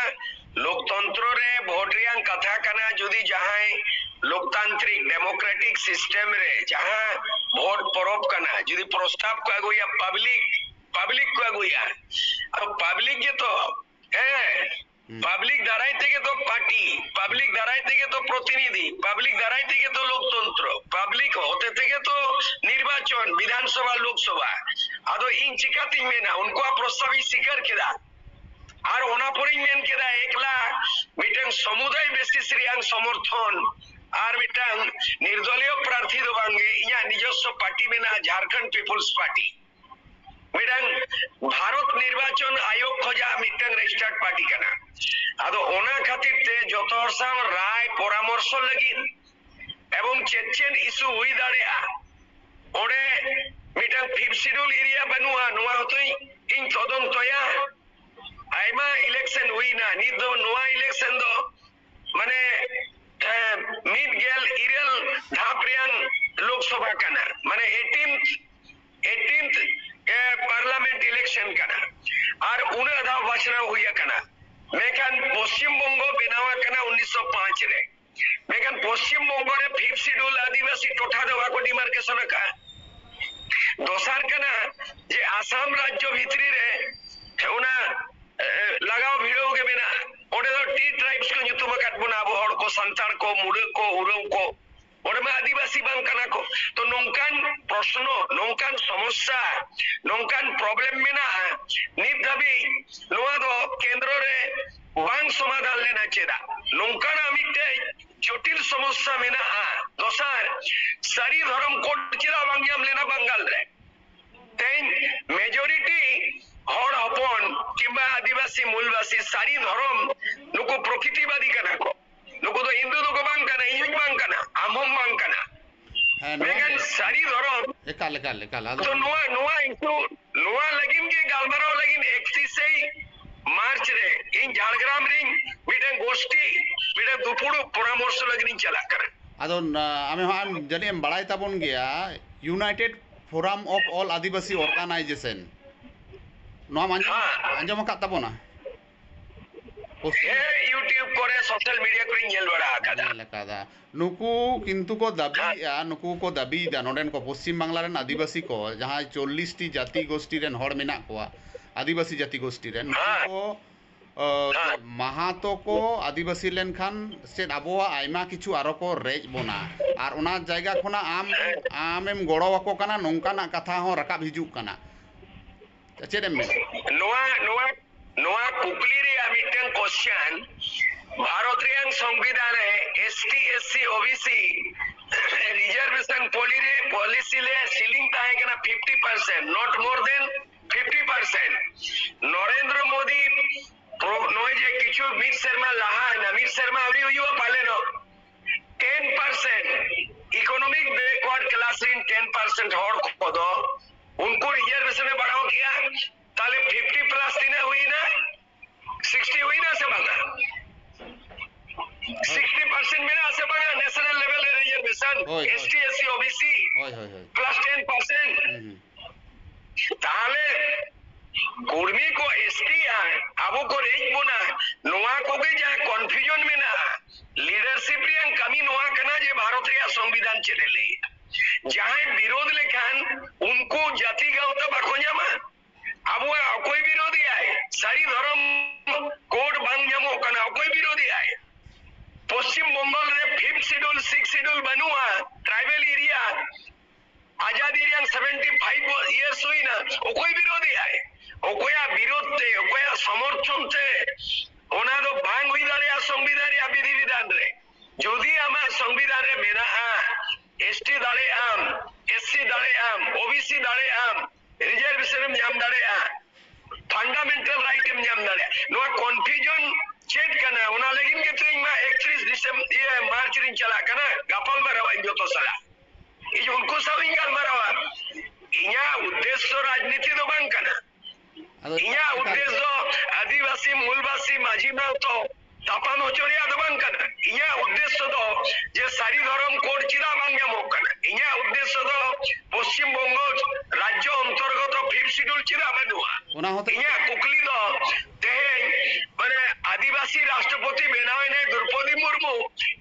ᱞᱳᱠᱛᱚᱱᱛᱨᱚ ᱨᱮ ᱵᱷᱳᱴ ᱨᱮᱭᱟᱝ ᱠᱟᱛᱷᱟ ᱠᱟᱱᱟ᱾ ᱡᱩᱫᱤ ᱡᱟᱦᱟᱸᱭ ᱞᱳᱠᱛᱟᱱᱛᱨᱤᱠ ᱰᱮᱢᱳᱠᱨᱮᱴᱤᱠ ᱥᱤᱥᱴᱮᱢ ᱨᱮ ᱡᱟᱦᱟᱸ ᱵᱷᱳᱴ ᱯᱚᱨᱚᱵᱽ ᱠᱟᱱᱟ, ᱡᱩᱫᱤ ᱯᱨᱚᱥᱛᱟᱵ ᱠᱚ ᱟᱹᱜᱩᱭᱟ, ᱯᱟᱵᱽᱞᱤᱠ, ᱯᱟᱵᱽᱞᱤᱠ ᱠᱚ ᱟᱹᱜᱩᱭᱟ, ᱟᱫᱚ ᱯᱟᱵᱽᱞᱤᱠ ᱜᱮᱛᱚ, ᱦᱮᱸ, ᱯᱟᱵᱽᱞᱤᱠ ᱫᱟᱨᱟᱭ ᱛᱮᱜᱮ ᱛᱚ ᱯᱟᱨᱴᱤ, ᱯᱟᱵᱽᱞᱤᱠ ᱫᱟᱨᱟᱭ ᱛᱮᱜᱮ ᱛᱚ ᱯᱨᱚᱛᱤᱱᱤᱫᱷᱤ, ᱯᱟᱵᱽᱞᱤᱠ ᱫᱟᱨᱟᱭ ᱛᱮᱜᱮ ᱛᱚ ᱞᱳᱠᱛᱚᱱᱛᱨᱚ, ᱯᱟᱵᱽᱞᱤᱠ ᱦᱚᱛᱮ ᱛᱮᱜᱮ ᱛᱚ ᱱᱤᱨᱵᱟᱪᱚᱱ, ᱵᱤᱫᱷᱟᱱ ᱥᱚᱵᱷᱟ, ᱞᱳᱠ ᱥᱚᱵᱷᱟ᱾ ᱟᱫᱚ ᱤᱧ ᱪᱤᱠᱟᱹᱛᱤᱧ ᱢᱮᱱᱟ? ᱩᱱᱠᱩᱣᱟᱜ ᱯᱨᱚᱥᱛᱟᱵ ᱤᱧ ᱥᱤᱠᱟᱨ ᱠᱮᱫᱟ᱾ ᱟᱨ ᱚᱱᱟ ᱯᱚᱨᱮᱧ ᱢᱮᱱ ᱠᱮᱫᱟ, ᱮᱠᱞᱟ ᱢᱤᱫᱴᱟᱝ ᱥᱚᱢᱩᱫᱟᱭ ᱵᱮᱥᱤᱥ ᱨᱮᱭᱟᱝ ᱥᱚᱢᱚᱨᱛᱷᱚᱱ ᱟᱨ ᱢᱤᱫᱴᱟᱝ ᱱᱤᱨᱫᱚᱞᱤᱭᱚ ᱯᱨᱟᱨᱛᱷᱤ ᱫᱚ ᱵᱟᱝᱜᱮ, ᱤᱧᱟᱹᱜ ᱱᱤᱡᱚᱥᱥᱚ ᱯᱟᱨᱴᱤ ᱢᱮᱱᱟᱜᱼᱟ, ᱡᱷᱟᱲᱠᱷᱚᱸᱰ ᱯᱤᱯᱩᱞᱥ ᱯᱟᱨᱴᱤ᱾ ᱢᱤᱫᱴᱟᱝ ᱵᱷᱟᱨᱚᱛ ᱱᱤᱨᱵᱟᱪᱚᱱ ᱟᱭᱳᱜᱽ ᱠᱷᱚᱡᱟᱜ ᱢᱤᱫᱴᱟᱝ ᱨᱮᱡᱤᱥᱴᱟᱨᱰ ᱯᱟᱨᱴᱤ ᱠᱟᱱᱟ᱾ ᱟᱫᱚ ᱚᱱᱟ ᱠᱷᱟᱹᱛᱤᱨ ᱛᱮ ᱡᱚᱛᱚ ᱦᱚᱲ ᱥᱟᱶ ᱨᱟᱭ ᱯᱚᱨᱟᱢᱚᱨᱥᱚ ᱞᱟᱹᱜᱤᱫ ᱮᱵᱚᱝ ᱪᱮᱫ ᱪᱮᱫ ᱤᱥᱩ ᱦᱩᱭ ᱫᱟᱲᱮᱭᱟᱜᱼᱟ, ᱚᱸᱰᱮ ᱢᱤᱫᱴᱟᱝ ᱯᱷᱤᱯᱛᱷ ᱥᱤᱰᱩᱞ ᱮᱨᱤᱭᱟ ᱵᱟᱹᱱᱩᱜᱼᱟ, ᱱᱚᱣᱟ ᱦᱚᱸᱛᱚ ᱤᱧ ᱛᱚᱫᱚᱱᱛᱚᱭᱟ᱾ ᱟᱭᱢᱟ ᱤᱞᱮᱠᱥᱚᱱ ᱦᱩᱭᱱᱟ, ᱱᱤᱛ ᱫᱚ ᱱᱚᱣᱟ ᱤᱞᱮᱠᱥᱚᱱ ᱫᱚ ᱢᱟᱱᱮ, ᱮ, ᱢᱤᱫ ᱜᱮᱞ ᱤᱨᱟᱹᱞ ᱫᱷᱟᱯ ᱨᱮᱭᱟᱝ ᱞᱳᱠᱥᱚᱵᱷᱟ ᱠᱟᱱᱟ, ᱢᱟᱱᱮ ᱮᱭᱤᱴᱤᱱᱛᱷ ᱮᱭᱤᱴᱤᱱᱛᱷ ᱯᱟᱨᱞᱟᱢᱮᱱᱴ ᱤᱞᱮᱠᱥᱚᱱ ᱠᱟᱱᱟ᱾ ᱟᱨ ᱩᱱᱟᱹᱜ ᱫᱷᱟᱣ ᱵᱟᱪᱷᱱᱟᱣ ᱦᱩᱭ ᱟᱠᱟᱱᱟ᱾ ᱢᱮᱱᱠᱷᱟᱱ ᱯᱚᱥᱪᱤᱢ ᱵᱚᱝᱜᱚ ᱵᱮᱱᱟᱣ ᱟᱠᱟᱱᱟ ᱩᱱᱤᱥᱥᱚ ᱯᱟᱸᱪ ᱨᱮ᱾ ᱢᱮᱱᱠᱷᱟᱱ ᱯᱚᱥᱪᱤᱢ ᱵᱚᱝᱜᱚ ᱨᱮ ᱯᱷᱤᱯᱛᱷ ᱥᱤᱰᱩᱞ ᱟᱹᱫᱤᱵᱟᱹᱥᱤ ᱴᱚᱴᱷᱟ ᱫᱚ ᱵᱟᱠᱚ ᱰᱤᱢᱟᱨᱠᱮᱥᱚᱱ ᱟᱠᱟᱫᱼᱟ᱾ ᱫᱚᱥᱟᱨ ᱠᱟᱱᱟ ᱡᱮ ᱟᱥᱟᱢ ᱨᱟᱡᱽᱡᱚ ᱵᱷᱤᱛᱨᱤ ᱨᱮ ᱚᱱᱟ, ᱮ, ᱞᱟᱜᱟᱣ ᱵᱷᱤᱲᱟᱹᱣ ᱜᱮ ᱢᱮᱱᱟᱜᱼᱟ᱾ ᱚᱸᱰᱮ ᱫᱚ ᱴᱤ ᱴᱨᱟᱭᱤᱵᱥ ᱠᱚ ᱧᱩᱛᱩᱢ ᱟᱠᱟᱫ ᱵᱚᱱᱟ, ᱟᱵᱚ ᱦᱚᱲ ᱠᱚ, ᱥᱟᱱᱛᱟᱲ ᱠᱚ, ᱢᱩᱰᱟᱹ ᱠᱚ, ᱩᱨᱟᱹᱣ ᱠᱚ᱾ ᱚᱸᱰᱮ ᱢᱟ ᱟᱹᱫᱤᱵᱟᱹᱥᱤ ᱵᱟᱝ ᱠᱟᱱᱟ ᱠᱚ᱾ ᱛᱚ ᱱᱚᱝᱠᱟᱱ ᱯᱨᱚᱥᱱᱚ, ᱱᱚᱝᱠᱟᱱ ᱥᱚᱢᱚᱥᱥᱟ, ᱱᱚᱝᱠᱟᱱ ᱯᱨᱚᱵᱞᱮᱢ ᱢᱮᱱᱟᱜᱼᱟ, ᱱᱤᱛ ᱫᱷᱟᱹᱵᱤᱡ ᱱᱚᱣᱟ ᱫᱚ ᱠᱮᱱᱫᱨᱚ ᱨᱮ ᱵᱟᱝ ᱥᱚᱢᱟᱫᱷᱟᱱ ᱞᱮᱱᱟ ᱪᱮᱫᱟᱜ? ᱱᱚᱝᱠᱟᱱᱟᱜ ᱢᱤᱫᱴᱮᱡ ᱡᱚᱴᱤᱞ ᱥᱚᱢᱚᱥᱥᱟ ᱢᱮᱱᱟᱜᱼᱟ᱾ ᱫᱚᱥᱟᱨ, ᱥᱟᱹᱨᱤ ᱫᱷᱚᱨᱚᱢ ᱠᱳᱰ ᱪᱮᱫᱟᱜ ᱵᱟᱝ ᱧᱟᱢ ᱞᱮᱱᱟ ᱵᱟᱝᱜᱟᱞ ᱨᱮ? ᱛᱮᱦᱮᱧ ᱢᱮᱡᱚᱨᱤᱴᱤ ᱦᱚᱲ ᱦᱚᱯᱚᱱ ᱠᱤᱝᱵᱟ ᱟᱹᱫᱤᱵᱟᱹᱥᱤ ᱢᱩᱞᱵᱟᱥᱤ ᱥᱟᱹᱨᱤ ᱫᱷᱚᱨᱚᱢ, ᱱᱩᱠᱩ ᱯᱨᱚᱠᱤᱛᱤᱵᱟᱫᱤ ᱠᱟᱱᱟ ᱠᱚ᱾ ᱱᱩᱠᱩ ᱫᱚ ᱦᱤᱱᱫᱩ ᱫᱚᱠᱚ ᱵᱟᱝ ᱠᱟᱱᱟ, ᱤᱧ ᱦᱚᱸᱧ ᱵᱟᱝ ᱠᱟᱱᱟ, ᱟᱢ ᱦᱚᱸᱢ ᱵᱟᱝ ᱠᱟᱱᱟ᱾ ᱦᱮᱸ, ᱱᱚᱣᱟ ᱢᱮᱱᱠᱷᱟᱱ ᱜᱮ᱾ ᱥᱟᱹᱨᱤ ᱫᱷᱚᱨᱚᱢ ᱮᱠᱟᱞ, ᱮᱠᱟᱞ, ᱮᱠᱟᱞ᱾ ᱟᱫᱚ ᱛᱚ ᱱᱚᱣᱟ, ᱱᱚᱣᱟ ᱤᱥᱩ, ᱱᱚᱣᱟ ᱞᱟᱹᱜᱤᱫ ᱜᱮ ᱜᱟᱞᱢᱟᱨᱟᱣ ᱞᱟᱹᱜᱤᱫ ᱮᱠᱛᱤᱥᱮᱭ ᱢᱟᱨᱪ ᱨᱮ ᱤᱧ ᱡᱷᱟᱲᱜᱨᱟᱢ ᱨᱤᱧ ᱢᱤᱫᱴᱟᱝ ᱜᱳᱥᱴᱤ, ᱢᱤᱫᱴᱟᱝ ᱫᱩᱯᱩᱲᱩᱵ ᱯᱚᱨᱟᱢᱚᱨᱥᱚ ᱞᱟᱹᱜᱤᱫ ᱤᱧ ᱪᱟᱞᱟᱜ ᱠᱟᱱᱟ᱾ ᱟᱫᱚ ᱱᱟ-, ᱟᱢ ᱦᱚᱸ, ᱟᱢ ᱡᱟᱹᱱᱤᱡ ᱮᱢ ᱵᱟᱲᱟᱭ ᱛᱟᱵᱚᱱ ᱜᱮᱭᱟ, United Forum of All Adivasi Organization, ᱱᱚᱣᱟᱢ ᱟᱸᱡᱚᱢ, ᱦᱮᱸ᱾ ᱟᱸᱡᱚᱢ ᱟᱠᱟᱫ ᱛᱟᱵᱚᱱᱟ? ᱯᱚᱥᱪᱤᱢ ᱦᱮᱸ, YouTube ᱠᱚᱨᱮ, ᱥᱳᱥᱟᱞ ᱢᱤᱰᱤᱭᱟ ᱠᱚᱨᱮᱧ ᱧᱮᱞ ᱵᱟᱲᱟ ᱟᱠᱟᱫᱟ᱾ ᱧᱮᱞ ᱟᱠᱟᱫᱟ᱾ ᱱᱩᱠᱩ ᱠᱤᱱᱛᱩ ᱠᱚ ᱫᱟᱹᱵᱤᱭᱮᱫᱼᱟ, ᱱᱩᱠᱩ ᱠᱚ ᱫᱟᱹᱵᱤᱭᱮᱫᱟ, ᱱᱚᱰᱮᱱ ᱠᱚ ᱯᱚᱥᱪᱤᱢ ᱵᱟᱝᱞᱟ ᱨᱮᱱ ᱟᱹᱫᱤᱵᱟᱹᱥᱤ ᱠᱚ, ᱡᱟᱦᱟᱸᱭ ᱪᱚᱞᱞᱤᱥ ᱴᱤ ᱡᱟᱹᱛᱤ ᱜᱳᱥᱴᱤ ᱨᱮᱱ ᱦᱚᱲ ᱢᱮᱱᱟᱜ ᱠᱚᱣᱟ, ᱟᱹᱫᱤᱵᱟᱹᱥᱤ ᱡᱟᱹᱛᱤ ᱜᱳᱥᱴᱤ ᱨᱮᱱ, ᱱᱩᱠᱩ ᱦᱮᱸ᱾ ᱠᱚ ᱚ, ᱦᱮᱸ᱾ ᱢᱟᱦᱟᱛᱚ ᱠᱚ ᱟᱹᱫᱤᱵᱟᱹᱥᱤ ᱞᱮᱱᱠᱷᱟᱱ ᱪᱮᱫ ᱟᱵᱚᱣᱟᱜ ᱟᱭᱢᱟ ᱠᱤᱪᱷᱩ ᱟᱨᱚ ᱠᱚ ᱨᱮᱡ ᱵᱚᱱᱟ, ᱟᱨ ᱚᱱᱟ ᱡᱟᱭᱜᱟ ᱠᱷᱚᱱᱟᱜ ᱟᱢ, ᱟᱢᱮᱢ ᱜᱚᱲᱚ ᱟᱠᱚ ᱠᱟᱱᱟ, ᱱᱚᱝᱠᱟᱱᱟᱜ ᱠᱟᱛᱷᱟ ᱦᱚᱸ ᱨᱟᱠᱟᱵ ᱦᱤᱡᱩᱜ ᱠᱟᱱᱟ᱾ ᱪᱮᱫ ᱮᱢ ᱢᱮᱱᱟ? ᱱᱚᱣᱟ, ᱱᱚᱣᱟ, ᱱᱚᱣᱟ ᱠᱩᱠᱞᱤ ᱨᱮᱭᱟᱜ ᱢᱤᱫᱴᱟᱝ question, ᱵᱷᱟᱨᱚᱛ ᱨᱮᱭᱟᱜ ᱥᱚᱝᱵᱤᱫᱷᱟᱱ ᱨᱮ S T, S C, O B C reservation poli-, ᱨᱮ, policy ᱨᱮ ceiling ᱛᱟᱦᱮᱸ ᱠᱟᱱᱟ fifty percent, not more than fifty percent᱾ Narendra Modi ᱯᱨᱚ-, ᱱᱚᱜᱼᱚᱭ ᱡᱮ ᱠᱤᱪᱷᱩ ᱢᱤᱫ ᱥᱮᱨᱢᱟ ᱞᱟᱦᱟ ᱮᱱᱟ, ᱢᱤᱫ ᱥᱮᱨᱢᱟ ᱟᱹᱣᱨᱤ ᱦᱩᱭᱩᱜᱼᱟ ᱯᱟᱞᱮᱱᱚᱜ, ten percent, economic backward class ᱨᱤᱱ ten percent ᱦᱚᱲ ᱠᱚᱫᱚ, ᱩᱱᱠᱩ reservation ᱮ ᱵᱟᱲᱦᱟᱣ ᱠᱮᱜᱼᱟ, ᱛᱟᱦᱞᱮ fifty plus ᱛᱤᱱᱟᱹᱜ ᱦᱩᱭᱱᱟ? Sixty ᱦᱩᱭᱱᱟ ᱥᱮ ᱵᱟᱝᱟ? Sixty percent ᱢᱮᱱᱟᱜᱼᱟ ᱥᱮ ᱵᱟᱝᱟ national level ᱨᱮ reservation? ᱦᱳᱭ, ᱦᱳᱭ᱾ S T, S C, O B C ᱦᱳᱭ, ᱦᱳᱭ, ᱦᱳᱭ᱾ Plus ten percent᱾ ᱦᱩᱸ, ᱦᱩᱸ᱾ ᱛᱟᱦᱞᱮ ᱠᱚᱨᱢᱤ ᱠᱚ S T ᱟ, ᱟᱵᱚ ᱠᱚ ᱨᱮᱡ ᱵᱚᱱᱟ, ᱱᱚᱣᱟ ᱠᱚᱜᱮ ᱡᱟᱦᱟᱸ confusion ᱢᱮᱱᱟᱜᱼᱟ᱾ Leadership ᱨᱮᱭᱟᱜ ᱠᱟᱹᱢᱤ ᱱᱚᱣᱟ ᱠᱟᱱᱟ ᱡᱮ ᱵᱷᱟᱨᱚᱛ ᱨᱮᱭᱟᱜ ᱥᱚᱝᱵᱤᱫᱷᱟᱱ ᱪᱮᱫ ᱮ ᱞᱟᱹᱭᱮᱫᱼᱟ᱾ ᱡᱟᱦᱟᱸᱭ ᱵᱤᱨᱳᱫᱷ ᱞᱮᱠᱷᱟᱱ ᱩᱱᱠᱩ ᱡᱟᱹᱛᱤ ᱜᱟᱶᱛᱟ ᱵᱟᱠᱚ ᱧᱟᱢᱟ᱾ ᱟᱵᱚᱣᱟᱜ ᱚᱠᱚᱭ ᱵᱤᱨᱳᱫᱷᱤᱭᱟᱭ? ᱥᱟᱹᱨᱤ ᱫᱷᱚᱨᱚᱢ code ᱵᱟᱝ ᱧᱟᱢᱚᱜ ᱠᱟᱱᱟ, ᱚᱠᱚᱭ ᱵᱤᱨᱳᱫᱷᱤᱭᱟᱭ? ᱯᱚᱥᱪᱤᱢ ᱵᱚᱝᱜᱚᱞ ᱨᱮ fifth schedule, sixth schedule ᱵᱟᱹᱱᱩᱜᱼᱟ, tribal area, ᱟᱡᱟᱫᱤ ᱨᱮᱭᱟᱜ seventy five years ᱦᱩᱭᱱᱟ, ᱚᱠᱚᱭ ᱵᱤᱨᱳᱫᱷᱤᱭᱟᱭ? ᱚᱠᱚᱭᱟᱜ ᱵᱤᱨᱳᱫᱷ ᱛᱮ, ᱚᱠᱚᱭᱟᱜ ᱥᱚᱢᱚᱨᱛᱷᱚᱱ ᱛᱮ? ᱚᱱᱟ ᱫᱚ ᱵᱟᱝ ᱦᱩᱭ ᱫᱟᱲᱮᱭᱟᱜᱼᱟ ᱥᱚᱝᱵᱤᱫᱷᱟᱱ ᱨᱮᱭᱟᱜ ᱵᱤᱫᱷᱤ ᱵᱤᱫᱷᱟᱱ ᱨᱮ᱾ ᱡᱩᱫᱤ ᱟᱢᱟᱜ ᱥᱚᱝᱵᱤᱫᱷᱟᱱ ᱨᱮ ᱢᱮᱱᱟᱜᱼᱟ, S T ᱫᱟᱲᱮᱭᱟᱜ ᱟᱢ, S C ᱫᱟᱲᱮᱭᱟᱜ ᱟᱢ, O B C ᱫᱟᱲᱮᱭᱟᱜ ᱟᱢ, reservation ᱮᱢ ᱧᱟᱢ ᱫᱟᱲᱮᱭᱟᱜᱼᱟ, fundamental right ᱮᱢ ᱧᱟᱢ ᱫᱟᱲᱮᱭᱟᱜᱼᱟ᱾ ᱱᱚᱣᱟ confusion ᱪᱮᱫ ᱠᱟᱱᱟ? ᱚᱱᱟ ᱞᱟᱹᱜᱤᱫ ᱜᱮᱛᱚ ᱤᱧ ᱢᱟ ᱮᱠᱛᱨᱤᱥ ᱰᱤᱥᱮᱢᱵᱚᱨ, ᱤᱭᱟᱹ, ᱢᱟᱨᱪ ᱨᱤᱧ ᱪᱟᱞᱟᱜ ᱠᱟᱱᱟ, ᱜᱟᱯᱟᱞ ᱢᱟᱨᱟᱣ ᱟᱹᱧ ᱡᱚᱛᱚ ᱥᱟᱞᱟᱜ᱾ ᱤᱧ ᱩᱱᱠᱩ ᱥᱟᱶ ᱤᱧ ᱜᱟᱞᱢᱟᱨᱟᱣᱟ᱾ ᱤᱧᱟᱹᱜ ᱩᱫᱽᱫᱮᱥᱥᱚ ᱨᱟᱡᱽᱱᱤᱛᱤ ᱫᱚ ᱵᱟᱝ ᱠᱟᱱᱟ᱾ ᱟᱫᱚ ᱤᱧᱟᱹᱜ ᱮᱴᱟᱜ ᱩᱫᱽᱫᱮᱥᱥᱚ ᱟᱹᱫᱤᱵᱟᱹᱥᱤ, ᱢᱩᱞᱵᱟᱹᱥᱤ, ᱢᱟᱹᱡᱷᱤ ᱢᱟᱶᱛᱚ ᱛᱟᱯᱟᱢ ᱦᱚᱪᱚ ᱨᱮᱭᱟᱜ ᱫᱚ ᱵᱟᱝ ᱠᱟᱱᱟ᱾ ᱤᱧᱟᱹᱜ ᱩᱫᱽᱫᱮᱥᱥᱚ ᱫᱚ ᱡᱮ ᱥᱟᱹᱨᱤ ᱫᱷᱚᱨᱚᱢ code ᱪᱮᱫᱟᱜ ᱵᱟᱝ ᱧᱟᱢᱚᱜ ᱠᱟᱱᱟ, ᱤᱧᱟᱹᱜ ᱩᱫᱽᱫᱮᱥᱥᱚ ᱫᱚ ᱯᱚᱥᱪᱤᱢ ᱵᱚᱝᱜᱚ ᱨᱟᱡᱽᱡᱚ ᱚᱱᱛᱚᱨᱜᱚᱛᱚ fifth schedule ᱪᱮᱫᱟᱜ ᱵᱟᱹᱱᱩᱜᱼᱟ? ᱚᱱᱟ ᱦᱚᱛᱮᱡ ᱤᱧᱟᱹᱜ ᱠᱩᱠᱞᱤ ᱫᱚ ᱛᱮᱦᱮᱧ ᱢᱟᱱᱮ ᱟᱹᱫᱤᱵᱟᱹᱥᱤ ᱨᱟᱥᱴᱨᱚᱯᱚᱛᱤ ᱵᱮᱱᱟᱣ ᱮᱱᱟᱭ ᱫᱨᱚᱯᱚᱫᱤ ᱢᱩᱨᱢᱩ,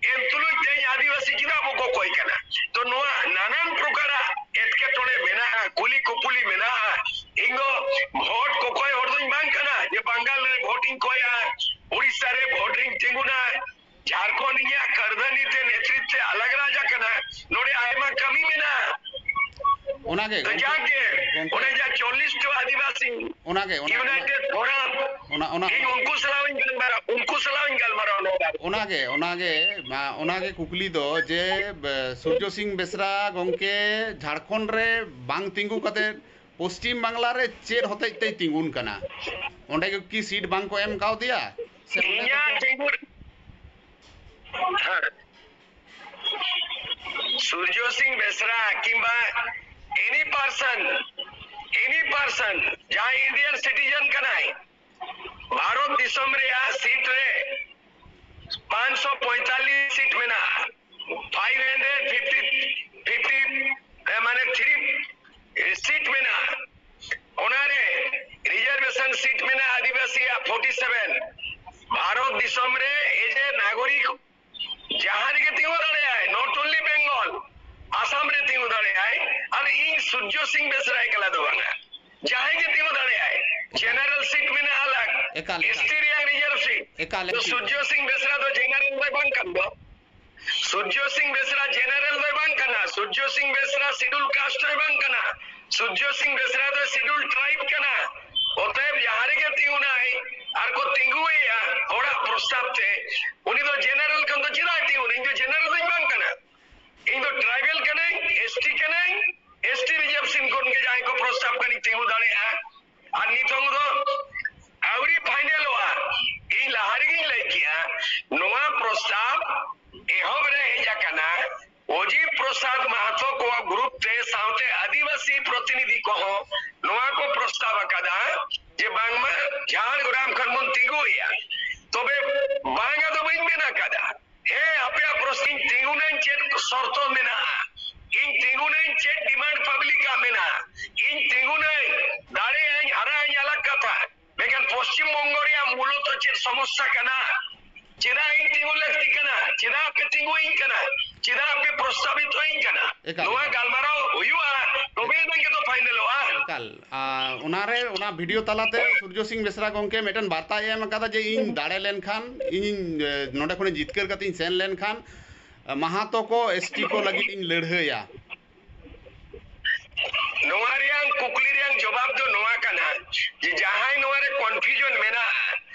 ᱮᱱ ᱛᱩᱞᱩᱡ ᱛᱮᱦᱮᱧ ᱟᱹᱫᱤᱵᱟᱹᱥᱤ ᱪᱮᱫᱟᱜ ᱵᱟᱠᱚ ᱠᱚᱭ ᱠᱟᱱᱟ? ᱛᱚ ᱱᱚᱣᱟ ᱱᱟᱱᱟᱱ ᱯᱨᱚᱠᱟᱨᱟᱜ ᱮᱴᱠᱮᱴᱚᱬᱮ ᱢᱮᱱᱟᱜᱼᱟ, ᱠᱩᱞᱤ ᱠᱩᱯᱩᱞᱤ ᱢᱮᱱᱟᱜᱼᱟ᱾ ᱤᱧ ᱫᱚ ᱵᱷᱳᱴ ᱠᱚᱠᱚᱭ ᱦᱚᱲ ᱫᱚᱧ ᱵᱟᱝ ᱠᱟᱱᱟ ᱡᱮ ᱵᱟᱝᱜᱟᱞ ᱨᱮ ᱵᱷᱳᱴ ᱤᱧ ᱠᱚᱭᱟ, ᱚᱱᱟᱜᱮ ᱛᱚ ᱜᱚᱢᱠᱮ, ᱡᱟᱠ ᱜᱮ, ᱜᱚᱢᱠᱮ᱾ ᱚᱱᱮ ᱡᱟ ᱪᱚᱞᱞᱤᱥ ᱴᱤ ᱟᱹᱫᱤᱵᱟᱹᱥᱤ ᱚᱱᱟᱜᱮ, ᱚᱱᱟ, ᱚᱱᱟ, United Forum, ᱚᱱᱟ, ᱚᱱᱟ, ᱤᱧ ᱚᱱᱟ, ᱩᱱᱠᱩ ᱥᱟᱞᱟᱜ ᱤᱧ ᱜᱟᱞᱢᱟᱨᱟᱣ, ᱩᱱᱠᱩ ᱥᱟᱞᱟᱜ ᱤᱧ ᱜᱟᱞᱢᱟᱨᱟᱣ ᱱᱚᱣᱟ ᱵᱟᱵᱚᱫ᱾ ᱚᱱᱟᱜᱮ, ᱚᱱᱟᱜᱮ, ᱢᱟ, ᱚᱱᱟᱜᱮ ᱠᱩᱠᱞᱤ ᱫᱚ ᱡᱮ, ᱵᱮ, ᱥᱩᱨᱡᱚ ᱥᱤᱝ ᱵᱮᱥᱨᱟ ᱜᱚᱢᱠᱮ ᱡᱷᱟᱲᱠᱷᱚᱸᱰ ᱨᱮ ᱵᱟᱝ ᱛᱤᱸᱜᱩ ᱠᱟᱛᱮ ᱯᱚᱥᱪᱤᱢ ᱵᱟᱝᱞᱟ ᱨᱮ ᱪᱮᱫ ᱦᱚᱛᱮᱡ ᱛᱮᱭ ᱛᱤᱸᱜᱩᱱ ᱠᱟᱱᱟ? ᱚᱸᱰᱮ ᱜᱮ ᱠᱤ ᱥᱤᱴ ᱵᱟᱝ ᱠᱚ ᱮᱢ ᱠᱟᱣᱫᱮᱭᱟ? ᱥᱮ ᱚᱸᱰᱮ ᱤᱧᱟᱹᱜ ᱫᱚ ᱛᱤᱸᱜᱩ, ᱦᱮᱸ᱾ ᱥᱩᱨᱡᱚ ᱥᱤᱝ ᱵᱮᱥᱨᱟ ᱠᱤᱝᱵᱟ any person, any person ᱡᱟᱦᱟᱸᱭ Indian citizen ᱠᱟᱱᱟᱭ, ᱵᱷᱟᱨᱚᱛ ᱫᱤᱥᱚᱢ ᱨᱮᱭᱟᱜ ᱥᱤᱴ ᱨᱮ ᱯᱟᱸᱪᱥᱚ ᱯᱚᱸᱭᱛᱟᱞᱞᱤᱥ ᱥᱤᱴ ᱢᱮᱱᱟᱜᱼᱟ, ᱯᱷᱟᱭᱤᱵᱷ ᱦᱟᱱᱰᱨᱮᱰ ᱯᱷᱤᱯᱴᱤ, ᱯᱷᱤᱯᱴᱤ, ᱮ, ᱢᱟᱱᱮ ᱛᱷᱨᱤ, ᱮ, ᱥᱤᱴ ᱢᱮᱱᱟᱜᱼᱟ᱾ ᱚᱱᱟᱨᱮ ᱨᱤᱡᱟᱨᱵᱷᱮᱥᱚᱱ ᱥᱤᱴ ᱢᱮᱱᱟᱜᱼᱟ ᱟᱹᱫᱤᱵᱟᱹᱥᱤᱭᱟᱜ ᱯᱷᱳᱨᱴᱤ ᱥᱮᱵᱷᱮᱱ᱾ ᱵᱷᱟᱨᱚᱛ ᱫᱤᱥᱚᱢ ᱨᱮ ᱮᱡᱮ ᱱᱟᱜᱚᱨᱤᱠ ᱡᱟᱦᱟᱸ ᱨᱮᱜᱮ ᱛᱤᱸᱜᱩ ᱫᱟᱲᱮᱭᱟᱜᱼᱟᱭ, not only Bengal, ᱟᱥᱟᱢ ᱨᱮ ᱛᱤᱸᱜᱩ ᱫᱟᱲᱮᱭᱟᱜᱼᱟᱭ᱾ ᱟᱨ ᱤᱧ ᱥᱩᱨᱡᱚ ᱥᱤᱝ ᱵᱮᱥᱨᱟ ᱮᱠᱞᱟ ᱫᱚ ᱵᱟᱝᱟ, ᱡᱟᱦᱟᱸᱭ ᱜᱮ ᱛᱤᱸᱜᱩ ᱫᱟᱲᱮᱭᱟᱜᱼᱟᱭ᱾ ᱡᱮᱱᱟᱨᱮᱞ ᱥᱤᱴ ᱢᱮᱱᱟᱜᱼᱟ ᱟᱞᱟᱜᱽ, ᱮᱠᱟᱞ, ᱮᱠᱟᱞ᱾ ᱮᱥᱴᱤ ᱨᱮᱭᱟᱜ ᱨᱤᱡᱟᱨᱵᱷ ᱥᱤᱴ᱾ ᱮᱠᱟᱞ, ᱛᱚ ᱮᱠᱟᱞ᱾ ᱥᱩᱨᱡᱚ ᱥᱤᱝ ᱵᱮᱥᱨᱟ ᱫᱚ ᱡᱮᱱᱟᱨᱮᱞ ᱫᱚᱭ ᱵᱟᱝ ᱠᱟᱱ ᱫᱚ᱾ ᱥᱩᱨᱡᱚ ᱥᱤᱝ ᱵᱮᱥᱨᱟ ᱡᱮᱱᱟᱨᱮᱞ ᱫᱚᱭ ᱵᱟᱝ ᱠᱟᱱᱟ, ᱥᱩᱨᱡᱚ ᱥᱤᱝ ᱵᱮᱥᱨᱟ ᱥᱤᱰᱩᱞ ᱠᱟᱥᱴ ᱦᱚᱸᱭ ᱵᱟᱝ ᱠᱟᱱᱟ, ᱥᱩᱨᱡᱚ ᱥᱤᱝ ᱵᱮᱥᱨᱟ ᱫᱚ ᱥᱤᱰᱩᱞ ᱴᱨᱟᱭᱤᱵ ᱠᱟᱱᱟ᱾ ᱚᱛᱚᱮᱵ ᱡᱟᱦᱟᱸ ᱨᱮᱜᱮ ᱛᱤᱸᱜᱩᱱᱟᱭ ᱟᱨ ᱠᱚ ᱛᱤᱸᱜᱩᱭᱮᱭᱟ ᱦᱚᱲᱟᱜ ᱯᱨᱚᱥᱛᱟᱵ ᱛᱮ, ᱩᱱᱤ ᱫᱚ ᱡᱮᱱᱟᱨᱮᱞ ᱠᱷᱚᱱ ᱫᱚ ᱪᱮᱫᱟᱜ ᱮ ᱛᱤᱸᱜᱩᱱᱟ? ᱤᱧ ᱫᱚ ᱡᱮᱱᱟᱨᱮᱞ ᱫᱚᱧ ᱵᱟᱝ ᱠᱟᱱᱟ, ᱤᱧ ᱫᱚ ᱴᱨᱟᱭᱵᱮᱞ ᱠᱟᱹᱱᱟᱹᱧ, ᱮᱥᱴᱤ ᱠᱟᱹᱱᱟᱹᱧ, ᱮᱥᱴᱤ ᱨᱤᱡᱟᱨᱵᱷᱮᱥᱚᱱ ᱠᱷᱚᱱ ᱜᱮ ᱡᱟᱦᱟᱸᱭ ᱠᱚ ᱯᱨᱚᱥᱛᱟᱵ ᱠᱟᱹᱱᱟᱹᱧ ᱛᱤᱸᱜᱩ ᱫᱟᱲᱮᱭᱟᱜᱼᱟ᱾ ᱟᱨ ᱱᱤᱛᱚᱝ ᱫᱚ ᱟᱹᱣᱨᱤ ᱯᱷᱟᱭᱱᱮᱞᱚᱜᱼᱟ᱾ ᱤᱧ ᱞᱟᱦᱟ ᱨᱮᱜᱮᱧ ᱞᱟᱹᱭ ᱠᱮᱜᱼᱟ, ᱱᱚᱣᱟ ᱯᱨᱚᱥᱛᱟᱵ ᱮᱦᱚᱵ ᱨᱮ ᱦᱮᱡ ᱟᱠᱟᱱᱟ ᱚᱡᱤᱛ ᱯᱨᱚᱥᱟᱫ ᱢᱟᱦᱟᱛᱚ ᱠᱚᱣᱟᱜ ᱜᱨᱩᱯ ᱛᱮ, ᱥᱟᱶᱛᱮ ᱟᱹᱫᱤᱵᱟᱹᱥᱤ ᱯᱨᱚᱛᱤᱱᱤᱫᱷᱤ ᱠᱚᱦᱚᱸ ᱱᱚᱣᱟ ᱠᱚ ᱯᱨᱚᱥᱛᱟᱵ ᱟᱠᱟᱫᱟ ᱡᱮ ᱵᱟᱝᱢᱟ ᱡᱷᱟᱲᱜᱨᱟᱢ ᱠᱷᱚᱱ ᱵᱚᱱ ᱛᱤᱸᱜᱩᱭᱮᱭᱟ᱾ ᱛᱚᱵᱮ ᱵᱟᱝᱟ ᱫᱚ ᱵᱟᱹᱧ ᱢᱮᱱ ᱟᱠᱟᱫᱟ, ᱦᱮᱸ, ᱟᱯᱮᱭᱟᱜ ᱯᱨᱚᱥᱛᱟᱵ, ᱤᱧ ᱛᱤᱸᱜᱩᱱᱟᱹᱧ ᱪᱮᱫ ᱥᱚᱨᱛᱚ ᱢᱮᱱᱟᱜᱼᱟ, ᱤᱧ ᱛᱤᱸᱜᱩᱱᱟᱹᱧ ᱪᱮᱫ ᱰᱤᱢᱟᱱᱰ ᱯᱟᱵᱽᱞᱤᱠ ᱟᱜ ᱢᱮᱱᱟᱜᱼᱟ, ᱤᱧ ᱛᱤᱸᱜᱩᱱᱟᱹᱧ, ᱫᱟᱲᱮᱭᱟᱜ ᱟᱹᱧ, ᱦᱟᱨᱟᱜ ᱟᱹᱧ, ᱟᱞᱟᱜᱽ ᱠᱟᱛᱷᱟ᱾ ᱢᱮᱱᱠᱷᱟᱱ ᱯᱚᱥᱪᱤᱢ ᱵᱚᱝᱜᱚ ᱨᱮᱭᱟᱜ ᱢᱩᱞᱚᱛᱚ ᱪᱮᱫ ᱥᱚᱢᱚᱥᱥᱟ ᱠᱟᱱᱟ? ᱪᱮᱫᱟᱜ ᱤᱧ ᱛᱤᱸᱜᱩ ᱞᱟᱹᱠᱛᱤ ᱠᱟᱱᱟ? ᱪᱮᱫᱟᱜ ᱯᱮ ᱛᱤᱸᱜᱩᱭᱤᱧ ᱠᱟᱱᱟ? ᱪᱮᱫᱟᱜ ᱯᱮ ᱯᱨᱚᱥᱛᱟᱵᱤᱛᱚᱧ ᱠᱟᱱᱟ? ᱮᱠᱟᱞ, ᱱᱚᱣᱟ ᱮᱠᱟᱞ᱾ ᱜᱟᱞᱢᱟᱨᱟᱣ ᱦᱩᱭᱩᱜᱼᱟ, ᱛᱚᱵᱮ ᱮᱠᱟᱞ᱾ ᱮᱱᱟᱝ ᱜᱮᱛᱚ ᱯᱷᱟᱭᱱᱮᱞᱚᱜᱼᱟ᱾ ᱮᱠᱟᱞ᱾ ᱟᱨ ᱚᱱᱟᱨᱮ, ᱚᱱᱟ ᱵᱷᱤᱰᱤᱭᱳ ᱛᱟᱞᱟᱛᱮ ᱥᱩᱨᱡᱚ ᱥᱤᱝ ᱵᱮᱥᱨᱟ ᱜᱚᱢᱠᱮ ᱢᱤᱫᱴᱮᱱ ᱵᱟᱨᱛᱟᱭ ᱮᱢ ᱟᱠᱟᱫᱟ ᱡᱮ ᱤᱧ ᱫᱟᱲᱮ ᱞᱮᱱᱠᱷᱟᱱ, ᱤᱧᱤᱧ, ᱮ, ᱱᱚᱰᱮ ᱠᱷᱚᱱᱤᱧ ᱡᱤᱛᱠᱟᱹᱨ ᱠᱟᱛᱮᱧ ᱥᱮᱱ ᱞᱮᱱᱠᱷᱟᱱ, ᱮ, ᱢᱟᱦᱟᱛᱚ ᱠᱚ, ᱮᱥᱴᱤ ᱠᱚ ᱞᱟᱹᱜᱤᱫ ᱤᱧ ᱞᱟᱹᱲᱦᱟᱹᱭᱟ᱾ ᱠᱩᱠᱞᱤ ᱨᱮᱭᱟᱜ ᱡᱚᱵᱟᱵ ᱫᱚ ᱱᱚᱣᱟ ᱠᱟᱱᱟ ᱡᱮ ᱡᱟᱦᱟᱸᱭ ᱱᱚᱣᱟ ᱨᱮ ᱠᱚᱱᱯᱷᱤᱭᱩᱡᱚᱱ ᱢᱮᱱᱟᱜᱼᱟ,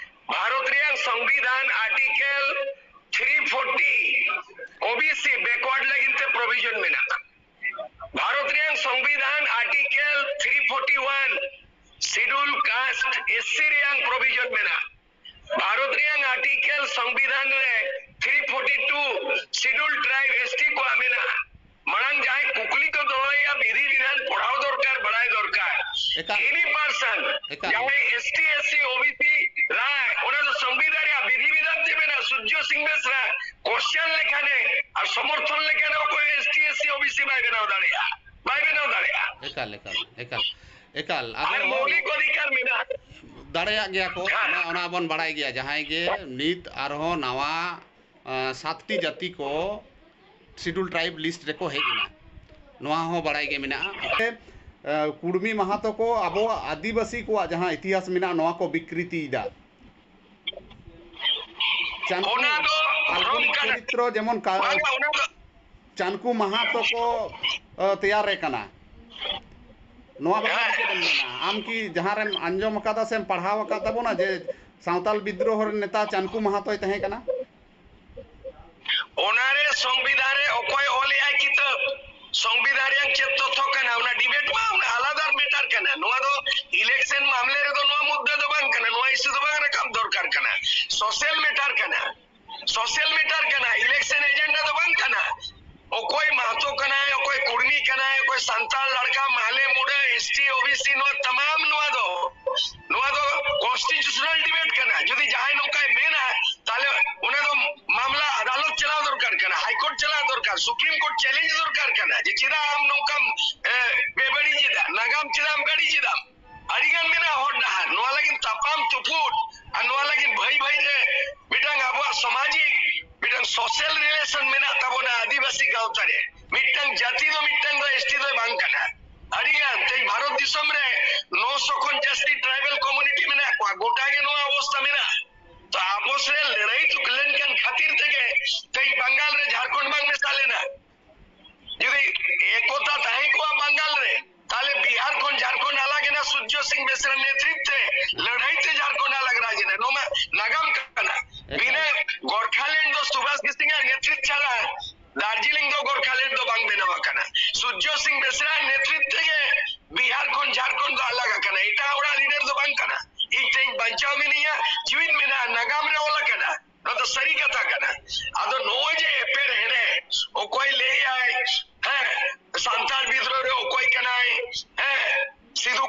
ᱵᱷᱟᱨᱚᱛ ᱨᱮᱭᱟᱜ ᱥᱚᱝᱵᱤᱫᱷᱟᱱ article three forty OBC backward ᱞᱟᱹᱜᱤᱫ ᱛᱮ ᱯᱨᱚᱵᱷᱤᱡᱚᱱ ᱢᱮᱱᱟᱜᱼᱟ᱾ ᱵᱷᱟᱨᱚᱛ ᱨᱮᱭᱟᱜ ᱥᱚᱝᱵᱤᱫᱷᱟᱱ article three forty one schedule caste SC ᱨᱮᱭᱟᱜ ᱯᱨᱚᱵᱷᱤᱡᱚᱱ ᱢᱮᱱᱟᱜᱼᱟ᱾ ᱵᱷᱟᱨᱚᱛ ᱨᱮᱭᱟᱜ ᱟᱨᱴᱤᱠᱮᱞ ᱥᱚᱝᱵᱤᱫᱷᱟᱱ ᱨᱮ three forty two schedule tribe ST ᱠᱚᱣᱟᱜ ᱢᱮᱱᱟᱜᱼᱟ᱾ ᱢᱟᱲᱟᱝ ᱡᱟᱦᱟᱸᱭ ᱠᱩᱠᱞᱤ ᱠᱚ ᱫᱚᱦᱚᱭᱟ, ᱵᱤᱫᱷᱤ ᱵᱤᱫᱷᱟᱱ ᱯᱚᱲᱦᱟᱣ ᱫᱚᱨᱠᱟᱨ, ᱵᱟᱲᱟᱭ ᱫᱚᱨᱠᱟᱨ᱾ ᱮᱠᱟᱞ᱾ ᱮᱱᱤ ᱯᱟᱨᱥᱚᱱ ᱮᱠᱟᱞ᱾ ᱡᱟᱦᱟᱸᱭ ᱮᱥᱴᱤ, ᱮᱥᱥᱤ, ᱳᱵᱤᱥᱤ ᱨᱟᱭ, ᱚᱱᱟ ᱫᱚ ᱥᱚᱝᱵᱤᱫᱷᱟᱱ ᱨᱮᱭᱟᱜ ᱵᱤᱫᱷᱤ ᱵᱤᱫᱷᱟᱱ ᱪᱮ ᱢᱮᱱᱟᱜᱼᱟ, ᱥᱩᱨᱡᱚ ᱥᱤᱝ ᱵᱮᱥᱨᱟ ᱠᱚᱥᱪᱟᱱ ᱞᱮᱠᱷᱟᱱᱮ ᱟᱨ ᱥᱚᱢᱚᱨᱛᱷᱚᱱ ᱞᱮᱠᱷᱟᱱᱮ ᱚᱠᱚᱭ ᱮᱥᱴᱤ, ᱮᱥᱥᱤ, ᱳᱵᱤᱥᱤ ᱵᱟᱭ ᱵᱮᱱᱟᱣ ᱫᱟᱲᱮᱭᱟᱜᱼᱟ, ᱵᱟᱭ ᱵᱮᱱᱟᱣ ᱫᱟᱲᱮᱭᱟᱜᱼᱟ᱾ ᱮᱠᱟᱞ, ᱮᱠᱟᱞ, ᱮᱠᱟᱞ, ᱮᱠᱟᱞ᱾ ᱟᱫᱚ ᱟᱨ ᱢᱳᱣᱞᱤᱠ ᱚᱫᱷᱤᱠᱟᱨ ᱢᱮᱱᱟᱜᱼᱟ᱾ ᱫᱟᱲᱮᱭᱟᱜ ᱜᱮᱭᱟ ᱠᱚ, ᱦᱮᱸ᱾ ᱚᱱᱟ, ᱚᱱᱟ ᱵᱚᱱ ᱵᱟᱲᱟᱭ ᱜᱮᱭᱟ, ᱡᱟᱦᱟᱸᱭ ᱜᱮ ᱱᱤᱛ ᱟᱨᱦᱚᱸ ᱱᱟᱣᱟ, ᱟᱸ, ᱥᱟᱛᱴᱤ ᱡᱟᱹᱛᱤ ᱠᱚ ᱥᱤᱰᱩᱞ ᱴᱨᱟᱭᱤᱵ ᱞᱤᱥᱴ ᱨᱮᱠᱚ ᱦᱮᱡ ᱮᱱᱟ, ᱱᱚᱣᱟ ᱦᱚᱸ ᱵᱟᱲᱟᱭ ᱜᱮ ᱢᱮᱱᱟᱜᱼᱟ᱾ ᱟᱸ, ᱠᱩᱲᱢᱤ ᱢᱟᱦᱟᱛᱚ ᱠᱚ ᱟᱵᱚᱣᱟᱜ ᱟᱹᱫᱤᱵᱟᱹᱥᱤ ᱠᱚᱣᱟᱜ ᱡᱟᱦᱟᱸ ᱤᱛᱤᱦᱟᱥ ᱢᱮᱱᱟᱜᱼᱟ, ᱱᱚᱣᱟ ᱠᱚ ᱵᱤᱠᱨᱤᱛᱤᱭᱮᱫᱟ᱾ ᱪᱟᱱᱠᱩ ᱚᱱᱟ ᱫᱚ ᱠᱟᱞᱯᱚᱱᱤᱠ ᱵᱷᱨᱚᱢ ᱠᱟᱱᱟ᱾ ᱪᱚᱨᱤᱛᱨᱚ ᱡᱮᱢᱚᱱ ᱠᱟ-, ᱵᱟᱝᱟ, ᱚᱱᱟ ᱫᱚ ᱪᱟᱱᱠᱩ ᱢᱟᱦᱟᱛᱚ ᱠᱚ, ᱟᱸ, ᱛᱮᱭᱟᱨᱮ ᱠᱟᱱᱟ᱾ ᱱᱚᱣᱟ ᱵᱟᱠᱷᱨᱟ ᱦᱮᱸ᱾ ᱪᱮᱫ ᱮᱢ ᱢᱮᱱᱟ? ᱟᱢ ᱠᱤ ᱡᱟᱦᱟᱸ ᱨᱮᱢ ᱟᱸᱡᱚᱢ ᱟᱠᱟᱫᱟ ᱥᱮᱢ ᱯᱟᱲᱦᱟᱣ ᱟᱠᱟᱫ ᱛᱟᱵᱚᱱᱟ ᱡᱮ ᱥᱟᱶᱛᱟᱞ ᱵᱤᱫᱽᱨᱳᱦᱚ ᱨᱮᱱ ᱱᱮᱛᱟ ᱪᱟᱱᱠᱩ ᱢᱟᱦᱟᱛᱚᱭ ᱛᱟᱦᱮᱸ ᱠᱟᱱᱟ? ᱚᱱᱟᱨᱮ ᱥᱚᱝᱵᱤᱫᱷᱟᱱ ᱨᱮ ᱚᱠᱚᱭ ᱚᱞᱮᱜᱼᱟᱭ ᱠᱤᱛᱟᱹᱵ, ᱥᱚᱝᱵᱤᱫᱷᱟᱱ ᱨᱮᱭᱟᱜ ᱪᱮᱫ ᱛᱚᱛᱛᱷᱚ ᱠᱟᱱᱟ, ᱚᱱᱟ ᱰᱤᱵᱮᱴ ᱢᱟ ᱚᱱᱟ ᱟᱞᱟᱫᱟ ᱢᱮᱴᱟᱨ ᱠᱟᱱᱟ᱾ ᱱᱚᱣᱟ ᱫᱚ ᱤᱞᱮᱠᱥᱚᱱ ᱢᱟᱢᱞᱮ ᱨᱮᱫᱚ ᱱᱚᱣᱟ ᱢᱩᱫᱽᱫᱟ ᱫᱚ ᱵᱟᱝ ᱠᱟᱱᱟ, ᱱᱚᱣᱟ ᱤᱥᱩ ᱫᱚ ᱵᱟᱝ ᱨᱟᱠᱟᱵ ᱫᱚᱨᱠᱟᱨ ᱠᱟᱱᱟ, ᱥᱳᱥᱟᱞ ᱢᱮᱴᱟᱨ ᱠᱟᱱᱟ᱾ ᱥᱳᱥᱟᱞ ᱢᱮᱴᱟᱨ ᱠᱟᱱᱟ, ᱤᱞᱮᱠᱥᱚᱱ ᱮᱡᱮᱱᱰᱟ ᱫᱚ ᱵᱟᱝ ᱠᱟᱱᱟ᱾ ᱚᱠᱚᱭ ᱢᱟᱦᱟᱛᱚ ᱠᱟᱱᱟᱭ, ᱚᱠᱚᱭ ᱠᱩᱲᱢᱤ ᱠᱟᱱᱟᱭ, ᱚᱠᱚᱭ ᱥᱟᱱᱛᱟᱲ, ᱞᱟᱲᱠᱟ, ᱢᱟᱦᱞᱮ, ᱢᱩᱰᱟᱹ, ᱮᱥᱴᱤ, ᱳᱵᱤᱥᱤ, ᱱᱚᱣᱟ ᱛᱟᱢᱟᱢ ᱱᱚᱣᱟ ᱫᱚ, ᱱᱚᱣᱟ ᱫᱚ ᱠᱚᱱᱥᱴᱤᱴᱤᱭᱩᱥᱚᱱᱟᱞ ᱰᱤᱵᱮᱴ ᱠᱟᱱᱟ᱾ ᱡᱩᱫᱤ ᱡᱟᱦᱟᱸᱭ ᱱᱚᱝᱠᱟᱭ ᱢᱮᱱᱟ, ᱛᱟᱦᱞᱮ ᱚᱱᱟ ᱫᱚ ᱢᱟᱢᱞᱟ ᱟᱫᱟᱞᱚᱛ ᱪᱟᱞᱟᱣ ᱫᱚᱨᱠᱟᱨ ᱠᱟᱱᱟ, ᱦᱟᱭᱠᱳᱨᱴ ᱪᱟᱞᱟᱣ ᱫᱚᱨᱠᱟᱨ, ᱥᱩᱯᱨᱤᱢ ᱠᱳᱨᱴ ᱪᱮᱞᱮᱧᱡᱽ ᱫᱚᱨᱠᱟᱨ ᱠᱟᱱᱟ ᱡᱮ ᱪᱮᱫᱟᱜ ᱟᱢ ᱱᱚᱝᱠᱟᱢ, ᱮ, ᱵᱮᱵᱟᱹᱲᱤᱡ ᱮᱫᱟ, ᱱᱟᱜᱟᱢ ᱪᱮᱫᱟᱜ ᱮᱢ ᱵᱟᱹᱲᱤᱡ ᱮᱫᱟ? ᱟᱹᱰᱤᱜᱟᱱ ᱢᱮᱱᱟᱜᱼᱟ ᱦᱚᱨ ᱰᱟᱦᱟᱨ᱾ ᱱᱚᱣᱟ ᱞᱟᱹᱜᱤᱫ ᱛᱟᱯᱟᱢ ᱛᱩᱯᱩᱫ ᱟᱨ ᱱᱚᱣᱟ ᱞᱟᱹᱜᱤᱫ ᱵᱷᱟᱹᱭ ᱵᱷᱟᱹᱭ ᱨᱮ ᱢᱤᱫᱴᱟᱝ ᱟᱵᱚᱣᱟᱜ ᱥᱟᱢᱟᱡᱤᱠ ᱢᱤᱫᱴᱟᱝ ᱥᱳᱥᱟᱞ ᱨᱤᱞᱮᱥᱚᱱ ᱢᱮᱱᱟᱜ ᱛᱟᱵᱚᱱᱟ ᱟᱹᱫᱤᱵᱟᱹᱥᱤ ᱜᱟᱶᱛᱟ ᱨᱮ᱾ ᱢᱤᱫᱴᱟᱝ ᱡᱟᱹᱛᱤ ᱫᱚ ᱢᱤᱫᱴᱟᱝ ᱫᱚ ᱮᱥᱴᱤ ᱫᱚᱭ ᱵᱟᱝ ᱠᱟᱱᱟ᱾ ᱟᱹᱰᱤᱜᱟᱱ ᱛᱮᱦᱮᱧ ᱵᱷᱟᱨᱚᱛ ᱫᱤᱥᱚᱢ ᱨᱮ ᱱᱚ ᱥᱚ ᱠᱷᱚᱱ ᱡᱟᱹᱥᱛᱤ ᱴᱨᱟᱭᱵᱟᱞ ᱠᱚᱢᱩᱱᱤᱴᱤ ᱢᱮᱱᱟᱜ ᱠᱚᱣᱟ, ᱜᱚᱴᱟ ᱜᱮ ᱱᱚᱣᱟ ᱚᱵᱚᱥᱛᱟ ᱢᱮᱱᱟᱜᱼᱟ᱾ ᱛᱚ ᱟᱵᱚ ᱥᱮ ᱞᱟᱹᱲᱦᱟᱹᱭ ᱛᱩᱠ ᱞᱮᱱᱠᱷᱟᱱ ᱠᱷᱟᱹᱛᱤᱨ ᱛᱮᱜᱮ ᱛᱮᱦᱮᱧ ᱵᱟᱝᱜᱟᱞ ᱨᱮ ᱡᱷᱟᱲᱠᱷᱚᱸᱰ ᱵᱟᱝ ᱢᱮᱥᱟ ᱞᱮᱱᱟ᱾ ᱡᱩᱫᱤ ᱮᱠᱚᱛᱟ ᱛᱟᱦᱮᱸ ᱠᱚᱜᱼᱟ ᱵᱟᱝᱜᱟᱞ ᱨᱮ, ᱛᱟᱦᱞᱮ ᱵᱤᱦᱟᱨ ᱠᱷᱚᱱ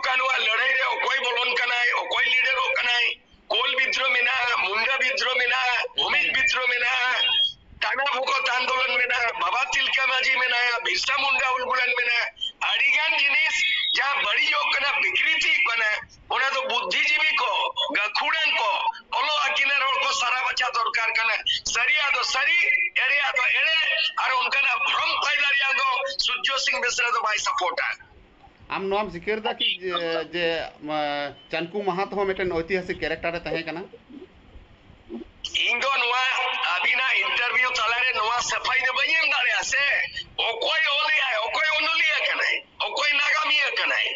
ᱱᱚᱣᱟ ᱞᱟᱹᱲᱦᱟᱹᱭ ᱨᱮ ᱚᱠᱚᱭ ᱵᱚᱞᱚᱱ ᱠᱟᱱᱟᱭ, ᱚᱠᱚᱭ ᱞᱤᱰᱟᱨᱚᱜ ᱠᱟᱱᱟᱭ, ᱠᱳᱞ ᱵᱤᱫᱽᱨᱳᱦ ᱢᱮᱱᱟᱜᱼᱟ, ᱢᱩᱱᱰᱟ ᱵᱤᱫᱽᱨᱳᱦ ᱢᱮᱱᱟᱜᱼᱟ, ᱵᱷᱩᱢᱤᱡ ᱵᱤᱫᱽᱨᱳᱦ ᱢᱮᱱᱟᱜᱼᱟ, ᱴᱟᱱᱟ ᱵᱷᱩᱠᱚᱛ ᱟᱱᱫᱳᱞᱚᱱ ᱢᱮᱱᱟᱜᱼᱟ, ᱵᱟᱵᱟ ᱛᱤᱞᱠᱟ ᱢᱟᱹᱡᱷᱤ ᱢᱮᱱᱟᱭᱟ, ᱵᱤᱨᱥᱟ ᱢᱩᱱᱰᱟ ᱩᱞᱜᱩᱞᱟᱱ ᱢᱮᱱᱟᱭᱟ᱾ ᱟᱹᱰᱤ ᱜᱟᱱ ᱡᱤᱱᱤᱥ ᱡᱟᱦᱟᱸ ᱵᱟᱹᱲᱤᱡᱚᱜ ᱠᱟᱱᱟ, ᱵᱤᱠᱨᱤᱛᱤᱜ ᱠᱟᱱᱟ, ᱚᱱᱟ ᱫᱚ ᱵᱩᱫᱽᱫᱷᱤᱡᱤᱵᱤ ᱠᱚ, ᱜᱟᱹᱠᱷᱩᱲᱟᱱ ᱠᱚ, ᱚᱞᱚᱜ ᱟᱹᱠᱤᱞᱟᱱ ᱦᱚᱲ ᱠᱚ ᱥᱟᱨᱟ ᱵᱟᱪᱷᱟ ᱫᱚᱨᱠᱟᱨ ᱠᱟᱱᱟ᱾ ᱥᱟᱹᱨᱤᱭᱟᱜ ᱫᱚ ᱥᱟᱹᱨᱤ, ᱮᱲᱮᱭᱟᱜ ᱫᱚ ᱮᱲᱮ, ᱟᱨ ᱚᱱᱠᱟᱱᱟᱜ ᱵᱷᱨᱚᱢ ᱯᱟᱭᱫᱟ ᱨᱮᱭᱟᱜ ᱫᱚ ᱥᱩᱨᱡᱚ ᱥᱤᱝ ᱵᱮᱥᱨᱟ ᱫᱚ ᱵᱟᱭ ᱥᱟᱯᱳᱨᱴᱟ᱾ ᱟᱢ ᱱᱚᱣᱟᱢ ᱥᱤᱠᱟᱹᱨ ᱫᱟ ᱠᱤ ᱡᱮ, ᱡᱮ, ᱢᱟ, ᱪᱟᱱᱠᱩ ᱢᱟᱦᱟᱛ ᱦᱚᱸ ᱢᱤᱫᱴᱮᱱ ᱳᱭᱛᱤᱦᱟᱥᱤᱠ ᱠᱮᱨᱮᱠᱴᱟᱨ ᱮ ᱛᱟᱦᱮᱸ ᱠᱟᱱᱟ? ᱤᱧ ᱫᱚ ᱱᱚᱣᱟ ᱟᱹᱵᱤᱱᱟᱜ ᱤᱱᱴᱟᱨᱵᱷᱤᱭᱩ ᱛᱟᱞᱟᱨᱮ ᱱᱚᱣᱟ ᱥᱟᱯᱷᱟᱭ ᱫᱚ ᱵᱟᱹᱧ ᱮᱢ ᱫᱟᱲᱮᱭᱟᱜᱼᱟ ᱥᱮ᱾ ᱚᱠᱚᱭ ᱚᱞᱮᱜᱼᱟᱭ, ᱚᱠᱚᱭ ᱚᱱᱚᱞᱤᱭᱟᱹ ᱠᱟᱱᱟᱭ, ᱚᱠᱚᱭ ᱱᱟᱜᱟᱢᱤᱭᱟᱹ ᱠᱟᱱᱟᱭ,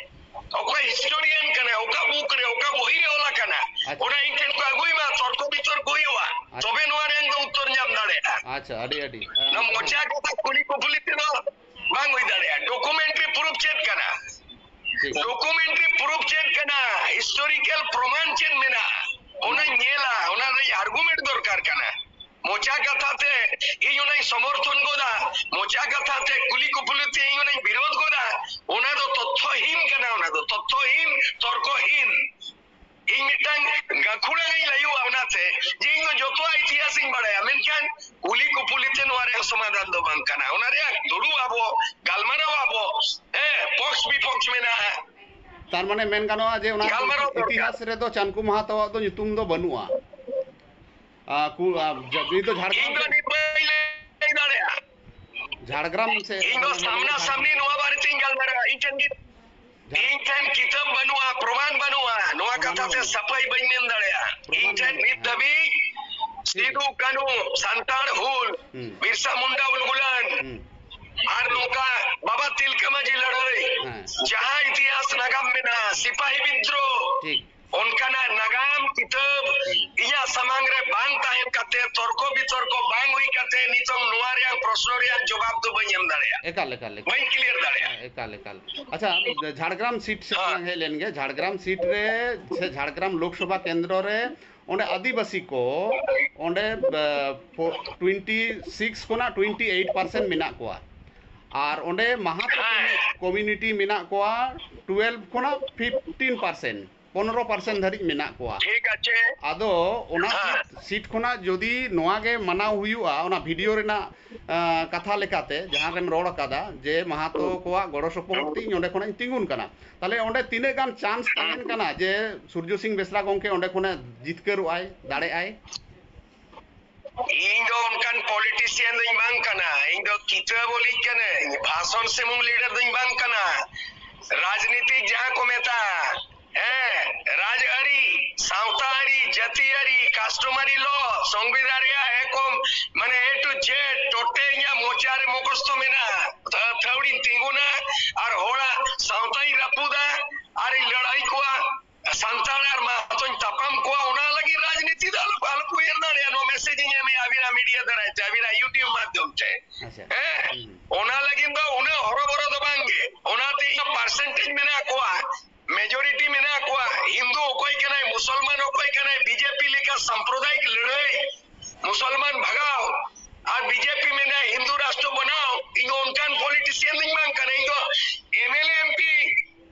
ᱚᱠᱚᱭ ᱦᱤᱥᱴᱳᱨᱤᱭᱟᱱ ᱠᱟᱱᱟᱭ, ᱚᱠᱟ ᱵᱩᱠ ᱨᱮ, ᱚᱠᱟ ᱵᱚᱦᱤ ᱨᱮ ᱚᱞ ᱟᱠᱟᱱᱟ, ᱟᱪᱪᱷᱟ᱾ ᱚᱱᱟ ᱤᱧ ᱴᱷᱮᱱ ᱠᱚ ᱟᱹᱜᱩᱭ ᱢᱟ, ᱛᱚᱨᱠᱚ ᱵᱤᱛᱚᱨᱠᱚ ᱦᱩᱭᱩᱜᱼᱟ, ᱟᱪᱪᱷᱟ᱾ ᱛᱚᱵᱮ ᱱᱚᱣᱟ ᱨᱮᱱ ᱫᱚ ᱩᱛᱛᱚᱨ ᱧᱟᱢ ᱫᱟᱲᱮᱭᱟᱜᱼᱟ᱾ ᱟᱪᱪᱷᱟ, ᱟᱹᱰᱤ, ᱟᱹᱰᱤ, ᱱᱚᱣᱟ ᱦᱮᱸ᱾ ᱢᱚᱪᱟ ᱠᱟᱛᱷᱟ ᱠᱩᱞᱤ ᱠᱩᱯᱩᱞᱤ ᱛᱮᱫᱚ ᱵᱟᱝ ᱦᱩᱭ ᱫᱟᱲᱮᱭᱟᱜᱼᱟ᱾ ᱰᱚᱠᱩᱢᱮᱱᱴᱨᱤ ᱯᱨᱩᱯ ᱪᱮᱫ ᱠᱟᱱᱟ? ᱴᱷᱤᱠ᱾ ᱰᱚᱠᱩᱢᱮᱱᱴᱨᱤ ᱯᱨᱩᱯ ᱪᱮᱫ ᱠᱟᱱᱟ? ᱦᱤᱥᱴᱳᱨᱤᱠᱟᱞ ᱯᱨᱚᱢᱟᱱ ᱪᱮᱫ ᱢᱮᱱᱟᱜᱼᱟ? ᱚᱱᱟᱧ ᱧᱮᱞᱟ, ᱚᱱᱟ ᱨᱮᱭᱟᱜ ᱟᱨᱜᱩᱢᱮᱱᱴ ᱫᱚᱨᱠᱟᱨ ᱠᱟᱱᱟ᱾ ᱢᱚᱪᱟ ᱠᱟᱛᱷᱟ ᱛᱮ ᱤᱧ ᱚᱱᱟᱧ ᱥᱚᱢᱚᱨᱛᱷᱚᱱ ᱜᱚᱫᱟ, ᱢᱚᱪᱟ ᱠᱟᱛᱷᱟ ᱛᱮ ᱠᱩᱞᱤ ᱠᱩᱯᱩᱞᱤ ᱛᱮ ᱤᱧ ᱚᱱᱟᱧ ᱵᱤᱨᱳᱫᱷ ᱜᱚᱫᱟ, ᱚᱱᱟ ᱫᱚ ᱛᱚᱛᱛᱷᱚᱦᱤᱱ ᱠᱟᱱᱟ, ᱚᱱᱟ ᱫᱚ ᱛᱚᱛᱛᱷᱚᱦᱤᱱ, ᱛᱚᱨᱠᱚᱦᱤᱱ᱾ ᱤᱧ ᱢᱤᱫᱴᱟᱝ ᱜᱟᱹᱠᱷᱩᱲᱟᱹᱱᱤᱧ ᱞᱟᱹᱭᱩᱜᱼᱟ ᱚᱱᱟᱛᱮ, ᱡᱮ ᱤᱧ ᱫᱚ ᱡᱚᱛᱚᱣᱟᱜ ᱤᱛᱤᱦᱟᱥ ᱤᱧ ᱵᱟᱲᱟᱭᱟ, ᱢᱮᱱᱠᱷᱟᱱ ᱠᱩᱞᱤ ᱠᱩᱯᱩᱞᱤ ᱛᱮ ᱱᱚᱣᱟ ᱨᱮᱭᱟᱜ ᱥᱚᱢᱟᱫᱷᱟᱱ ᱫᱚ ᱵᱟᱝ ᱠᱟᱱᱟ᱾ ᱚᱱᱟ ᱨᱮᱭᱟᱜ ᱫᱩᱲᱩᱵ ᱟᱵᱚ, ᱜᱟᱞᱢᱟᱨᱟᱣ ᱟᱵᱚ, ᱦᱮᱸ, ᱯᱚᱠᱥ ᱵᱤᱯᱚᱠᱥ ᱢᱮᱱᱟᱜᱼᱟ᱾ ᱛᱟᱨ ᱢᱟᱱᱮ ᱢᱮᱱ ᱜᱟᱱᱚᱜᱼᱟ ᱡᱮ ᱚᱱᱟ ᱜᱟᱞᱢᱟᱨᱟᱣ ᱫᱚᱨᱠᱟᱨ᱾ ᱤᱛᱤᱦᱟᱥ ᱨᱮᱫᱚ ᱪᱟᱱᱠᱩ ᱢᱟᱦᱟᱛᱚᱣᱟᱜ ᱫᱚ ᱧᱩᱛᱩᱢ ᱫᱚ ᱵᱟᱹᱱᱩᱜᱼᱟ᱾ ᱟ, ᱠᱩ-, ᱟ, ᱡᱟ-, ᱱᱤᱛ ᱫᱚ ᱤᱧ ᱡᱷᱟᱲᱠᱷᱚᱸᱰ ᱫᱚ ᱨᱮ ᱱᱤᱛ ᱵᱟᱹᱧ ᱞᱟᱹᱭ ᱫᱟᱲᱮᱭᱟᱜᱼᱟ᱾ ᱡᱷᱟᱲᱜᱨᱟᱢ ᱥᱮ ᱤᱧ ᱫᱚ ᱢᱟᱱᱮ ᱥᱟᱢᱱᱟ ᱡᱷᱟᱲ- ᱥᱟᱢᱱᱤ ᱱᱚᱣᱟ ᱵᱟᱨᱮ ᱛᱤᱧ ᱜᱟᱞᱢᱟᱨᱟᱜᱼᱟ᱾ ᱤᱧ ᱴᱷᱮᱱ ᱜᱮ ᱡᱷᱟᱲ- ᱤᱧ ᱴᱷᱮᱱ ᱠᱤᱛᱟᱹᱵ ᱵᱟᱹᱱᱩᱜᱼᱟ, ᱯᱨᱚᱢᱟᱱ ᱵᱟᱹᱱᱩᱜᱼᱟ, ᱱᱚᱣᱟ ᱯᱨᱚᱢᱟᱱ ᱠᱟᱛᱷᱟ ᱛᱮ ᱵᱟᱹᱱᱩᱜᱼᱟ᱾ ᱥᱟᱯᱷᱟᱭ ᱵᱟᱹᱧ ᱢᱮᱱ ᱫᱟᱲᱮᱭᱟᱜᱼᱟ᱾ ᱯᱨᱚᱢᱟᱱ ᱤᱧ ᱴᱷᱮᱱ ᱵᱟᱹᱱᱩᱜᱼᱟ, ᱱᱤᱛ ᱦᱮᱸ᱾ ᱫᱷᱟᱹᱵᱤᱡ ᱴᱷᱤᱠ᱾ ᱥᱤᱫᱩ ᱠᱟᱹᱱᱦᱩ ᱥᱟᱱᱛᱟᱲ ᱦᱩᱞ, ᱦᱩᱸ᱾ ᱵᱤᱨᱥᱟ ᱢᱩᱱᱰᱟ ᱩᱞᱜᱩᱞᱟᱱ, ᱦᱩᱸ᱾ ᱟᱨ ᱱᱚᱝᱠᱟ ᱵᱟᱵᱟ ᱛᱤᱞᱠᱟᱹ ᱢᱟᱹᱡᱷᱤ ᱞᱟᱹᱲᱦᱟᱹᱭ, ᱦᱮᱸ᱾ ᱡᱟᱦᱟᱸ ᱤᱛᱤᱦᱟᱥ ᱱᱟᱜᱟᱢ ᱢᱮᱱᱟᱜᱼᱟ, ᱥᱤᱯᱟᱦᱤ ᱵᱤᱫᱽᱨᱳᱦ, ᱴᱷᱤᱠ᱾ ᱚᱱᱠᱟᱱᱟᱜ ᱱᱟᱜᱟᱢ ᱠᱤᱛᱟᱹᱵ ᱦᱩᱸ᱾ ᱤᱧᱟᱹᱜ ᱥᱟᱢᱟᱝ ᱨᱮ ᱵᱟᱝ ᱛᱟᱦᱮᱸ ᱠᱟᱛᱮ, ᱛᱚᱨᱠᱚ ᱵᱤᱛᱚᱨᱠᱚ ᱵᱟᱝ ᱦᱩᱭ ᱠᱟᱛᱮ, ᱱᱤᱛᱚᱝ ᱱᱚᱣᱟ ᱨᱮᱭᱟᱜ ᱯᱨᱚᱥᱱᱚ ᱨᱮᱭᱟᱜ ᱡᱚᱵᱟᱵ ᱫᱚ ᱵᱟᱹᱧ ᱮᱢ ᱫᱟᱲᱮᱭᱟᱜᱼᱟ᱾ ᱮᱠᱟᱞ, ᱮᱠᱟᱞ, ᱮᱠᱟᱞ᱾ ᱵᱟᱹᱧ ᱠᱞᱤᱭᱟᱨ ᱫᱟᱲᱮᱭᱟᱜᱼᱟ᱾ ᱦᱮᱸ, ᱮᱠᱟᱞ, ᱮᱠᱟᱞ᱾ ᱟᱪᱪᱷᱟ, ᱡᱷᱟᱲᱜᱨᱟᱢ ᱥᱤᱴ ᱥᱮᱫ ᱦᱮᱸ᱾ ᱞᱟᱝ ᱦᱮᱡ ᱞᱮᱱ ᱜᱮ᱾ ᱡᱷᱟᱲᱜᱨᱟᱢ ᱥᱤᱴ ᱨᱮ ᱥᱮ ᱡᱷᱟᱲᱜᱨᱟᱢ ᱞᱳᱠᱥᱚᱵᱷᱟ ᱠᱮᱱᱫᱨᱚ ᱨᱮ ᱚᱸᱰᱮ ᱟᱹᱫᱤᱵᱟᱹᱥᱤ ᱠᱚ ᱚᱸᱰᱮ, ᱵᱟ, ᱯᱷᱳ-, ᱴᱩᱭᱮᱱᱴᱤ ᱥᱤᱠᱥ ᱠᱷᱚᱱᱟᱜ ᱴᱩᱭᱮᱱᱴᱤ ᱮᱭᱤᱴ ᱯᱟᱨᱥᱮᱱᱴ ᱢᱮᱱᱟᱜ ᱠᱚᱣᱟ᱾ ᱟᱨ ᱚᱸᱰᱮ ᱢᱟᱦᱟᱛᱚ ᱦᱮᱸ᱾ ᱠᱚᱢᱤᱭᱩᱱᱤᱴᱤ ᱢᱮᱱᱟᱜ ᱠᱚᱣᱟ ᱴᱩᱭᱮᱞᱵᱷ ᱠᱷᱚᱱᱟᱜ ᱯᱷᱤᱯᱴᱤᱱ ᱯᱟᱨᱥᱮᱱᱴ, ᱯᱚᱱᱨᱚ ᱯᱟᱨᱥᱮᱱᱴ ᱫᱷᱟᱹᱨᱤᱡ ᱢᱮᱱᱟᱜ ᱠᱚᱣᱟ᱾ ᱴᱷᱤᱠ ᱟᱪᱷᱮ᱾ ᱟᱫᱚ ᱚᱱᱟ ᱦᱮᱸ᱾ ᱥᱤᱴ, ᱥᱤᱴ ᱠᱷᱚᱱᱟᱜ ᱡᱩᱫᱤ ᱱᱚᱣᱟ ᱜᱮ ᱢᱟᱱᱟᱣ ᱦᱩᱭᱩᱜᱼᱟ, ᱚᱱᱟ ᱵᱷᱤᱰᱤᱭᱳ ᱨᱮᱱᱟᱜ, ᱟᱸ, ᱠᱟᱛᱷᱟ ᱞᱮᱠᱟᱛᱮ ᱡᱟᱦᱟᱸ ᱨᱮᱢ ᱨᱚᱲ ᱟᱠᱟᱫᱟ ᱡᱮ ᱢᱟᱦᱟᱛᱚ ᱠᱚᱣᱟᱜ ᱜᱚᱲᱚ ᱥᱚᱯᱚᱦᱚᱫ ᱛᱮ ᱤᱧ ᱚᱸᱰᱮ ᱠᱷᱚᱱᱟᱜ ᱤᱧ ᱛᱤᱸᱜᱩᱱ ᱠᱟᱱᱟ, ᱛᱟᱦᱞᱮ ᱚᱸᱰᱮ ᱛᱤᱱᱟᱹᱜ ᱜᱟᱱ ᱪᱟᱱᱥ ᱛᱟᱦᱮᱱ ᱠᱟᱱᱟ ᱡᱮ ᱥᱩᱨᱡᱚ ᱥᱤᱝ ᱵᱮᱥᱨᱟ ᱜᱚᱢᱠᱮ ᱚᱸᱰᱮ ᱠᱷᱚᱱᱮ ᱡᱤᱛᱠᱟᱹᱨᱚᱜ ᱟᱭ, ᱫᱟᱲᱮᱜ ᱟᱭ? ᱤᱧ ᱫᱚ ᱚᱱᱠᱟᱱ ᱯᱚᱞᱤᱴᱤᱥᱤᱭᱟᱱ ᱫᱚᱧ ᱵᱟᱝ ᱠᱟᱱᱟ, ᱤᱧ ᱫᱚ ᱠᱤᱛᱟᱹ ᱵᱚᱞᱤᱡ ᱠᱟᱹᱱᱟᱹᱧ, ᱵᱷᱟᱥᱚᱱ ᱥᱩᱢᱩᱝ ᱞᱤᱰᱟᱨ ᱫᱚᱧ ᱵᱟᱝ ᱠᱟᱱᱟ᱾ ᱨᱟᱡᱽᱱᱤᱛᱤ ᱡᱟᱦᱟᱸ ᱠᱚ ᱢᱮᱛᱟᱜᱼᱟ, ᱦᱮᱸ, ᱨᱟᱡᱽ ᱟᱹᱨᱤ, ᱥᱟᱶᱛᱟ ᱟᱹᱨᱤ, ᱡᱟᱹᱛᱤ ᱟᱹᱨᱤ, ᱠᱟᱥᱴᱚᱢᱟᱨᱤ ᱞᱚ, ᱥᱚᱝᱵᱤᱫᱷᱟᱱ ᱨᱮᱭᱟᱜ ᱮᱠᱚᱢ, ᱢᱟᱱᱮ A to Z ᱴᱳᱴᱮ ᱤᱧᱟᱹᱜ ᱢᱚᱪᱟ ᱨᱮ ᱢᱩᱠᱷᱚᱥᱛᱚ ᱢᱮᱱᱟᱜᱼᱟ᱾ ᱟᱹᱛᱷᱟᱹᱣᱲᱤᱧ ᱛᱤᱸᱜᱩᱱᱟ ᱟᱨ ᱦᱚᱲᱟᱜ ᱥᱟᱶᱛᱟᱧ ᱨᱟᱹᱯᱩᱫᱟ ᱟᱨᱤᱧ ᱞᱟᱹᱲᱦᱟᱹᱭ ᱠᱚᱣᱟ᱾ ᱥᱟᱱᱛᱟᱲ ᱟᱨ ᱢᱟᱦᱟᱛᱚᱧ ᱛᱟᱯᱟᱢ ᱠᱚᱣᱟ, ᱚᱱᱟ ᱞᱟᱹᱜᱤᱫ ᱨᱟᱡᱽᱱᱤᱛᱤ ᱫᱚ ᱟᱞᱚ, ᱟᱞᱚ ᱠᱚ ᱩᱭᱦᱟᱹᱨ ᱫᱟᱲᱮᱭᱟᱜᱼᱟ᱾ ᱱᱚᱣᱟ ᱢᱮᱥᱮᱡᱽ ᱤᱧ ᱮᱢᱮᱜᱼᱟ ᱟᱹᱵᱤᱱᱟᱜ ᱢᱤᱰᱤᱭᱟ ᱫᱟᱨᱟᱭ ᱛᱮ, ᱟᱹᱵᱤᱱᱟᱜ YouTube ᱢᱟᱫᱽᱫᱷᱚᱢ ᱛᱮ᱾ ᱟᱪᱪᱷᱟ᱾ ᱦᱮᱸ? ᱦᱩᱸ᱾ ᱚᱱᱟ ᱞᱟᱹᱜᱤᱫ ᱫᱚ ᱩᱱᱟᱹᱜ ᱦᱚᱨᱚᱵᱚᱨᱚ ᱫᱚ ᱵᱟᱝ ᱜᱮ᱾ ᱚᱱᱟᱛᱮ ᱤᱧ ᱯᱟᱨᱥᱮᱱᱴᱮᱡᱽ ᱢᱮᱱᱟᱜ ᱠᱚᱣᱟ, ᱢᱮᱡᱚᱨᱤᱴᱤ ᱢᱮᱱᱟᱜ ᱠᱚᱣᱟ, ᱦᱤᱱᱫᱩ ᱚᱠᱚᱭ ᱠᱟᱱᱟᱭ, ᱢᱩᱥᱚᱞᱢᱟᱱ ᱚᱠᱚᱭ ᱠᱟᱱᱟᱭ, ᱵᱤᱡᱮᱯᱤ ᱞᱮᱠᱟ ᱥᱟᱢᱯᱨᱚᱫᱟᱭᱤᱠ ᱞᱟᱹᱲᱦᱟᱹᱭ, ᱢᱩᱥᱚᱞᱢᱟᱱ ᱵᱷᱟᱜᱟᱣ, ᱟᱨ ᱵᱤᱡᱮᱯᱤ ᱢᱮᱱᱟᱭ ᱦᱤᱱᱫᱩ ᱨᱟᱥᱴᱨᱚ ᱵᱮᱱᱟᱣ᱾ ᱤᱧ ᱫᱚ ᱚᱱᱠᱟᱱ ᱯᱚᱞᱤᱴᱤᱥᱤᱭᱟᱱ ᱫᱚᱧ ᱵᱟᱝ ᱠᱟᱱᱟ, ᱤᱧ ᱫᱚ ᱮᱢᱮᱞᱮ ᱮᱢᱯᱤ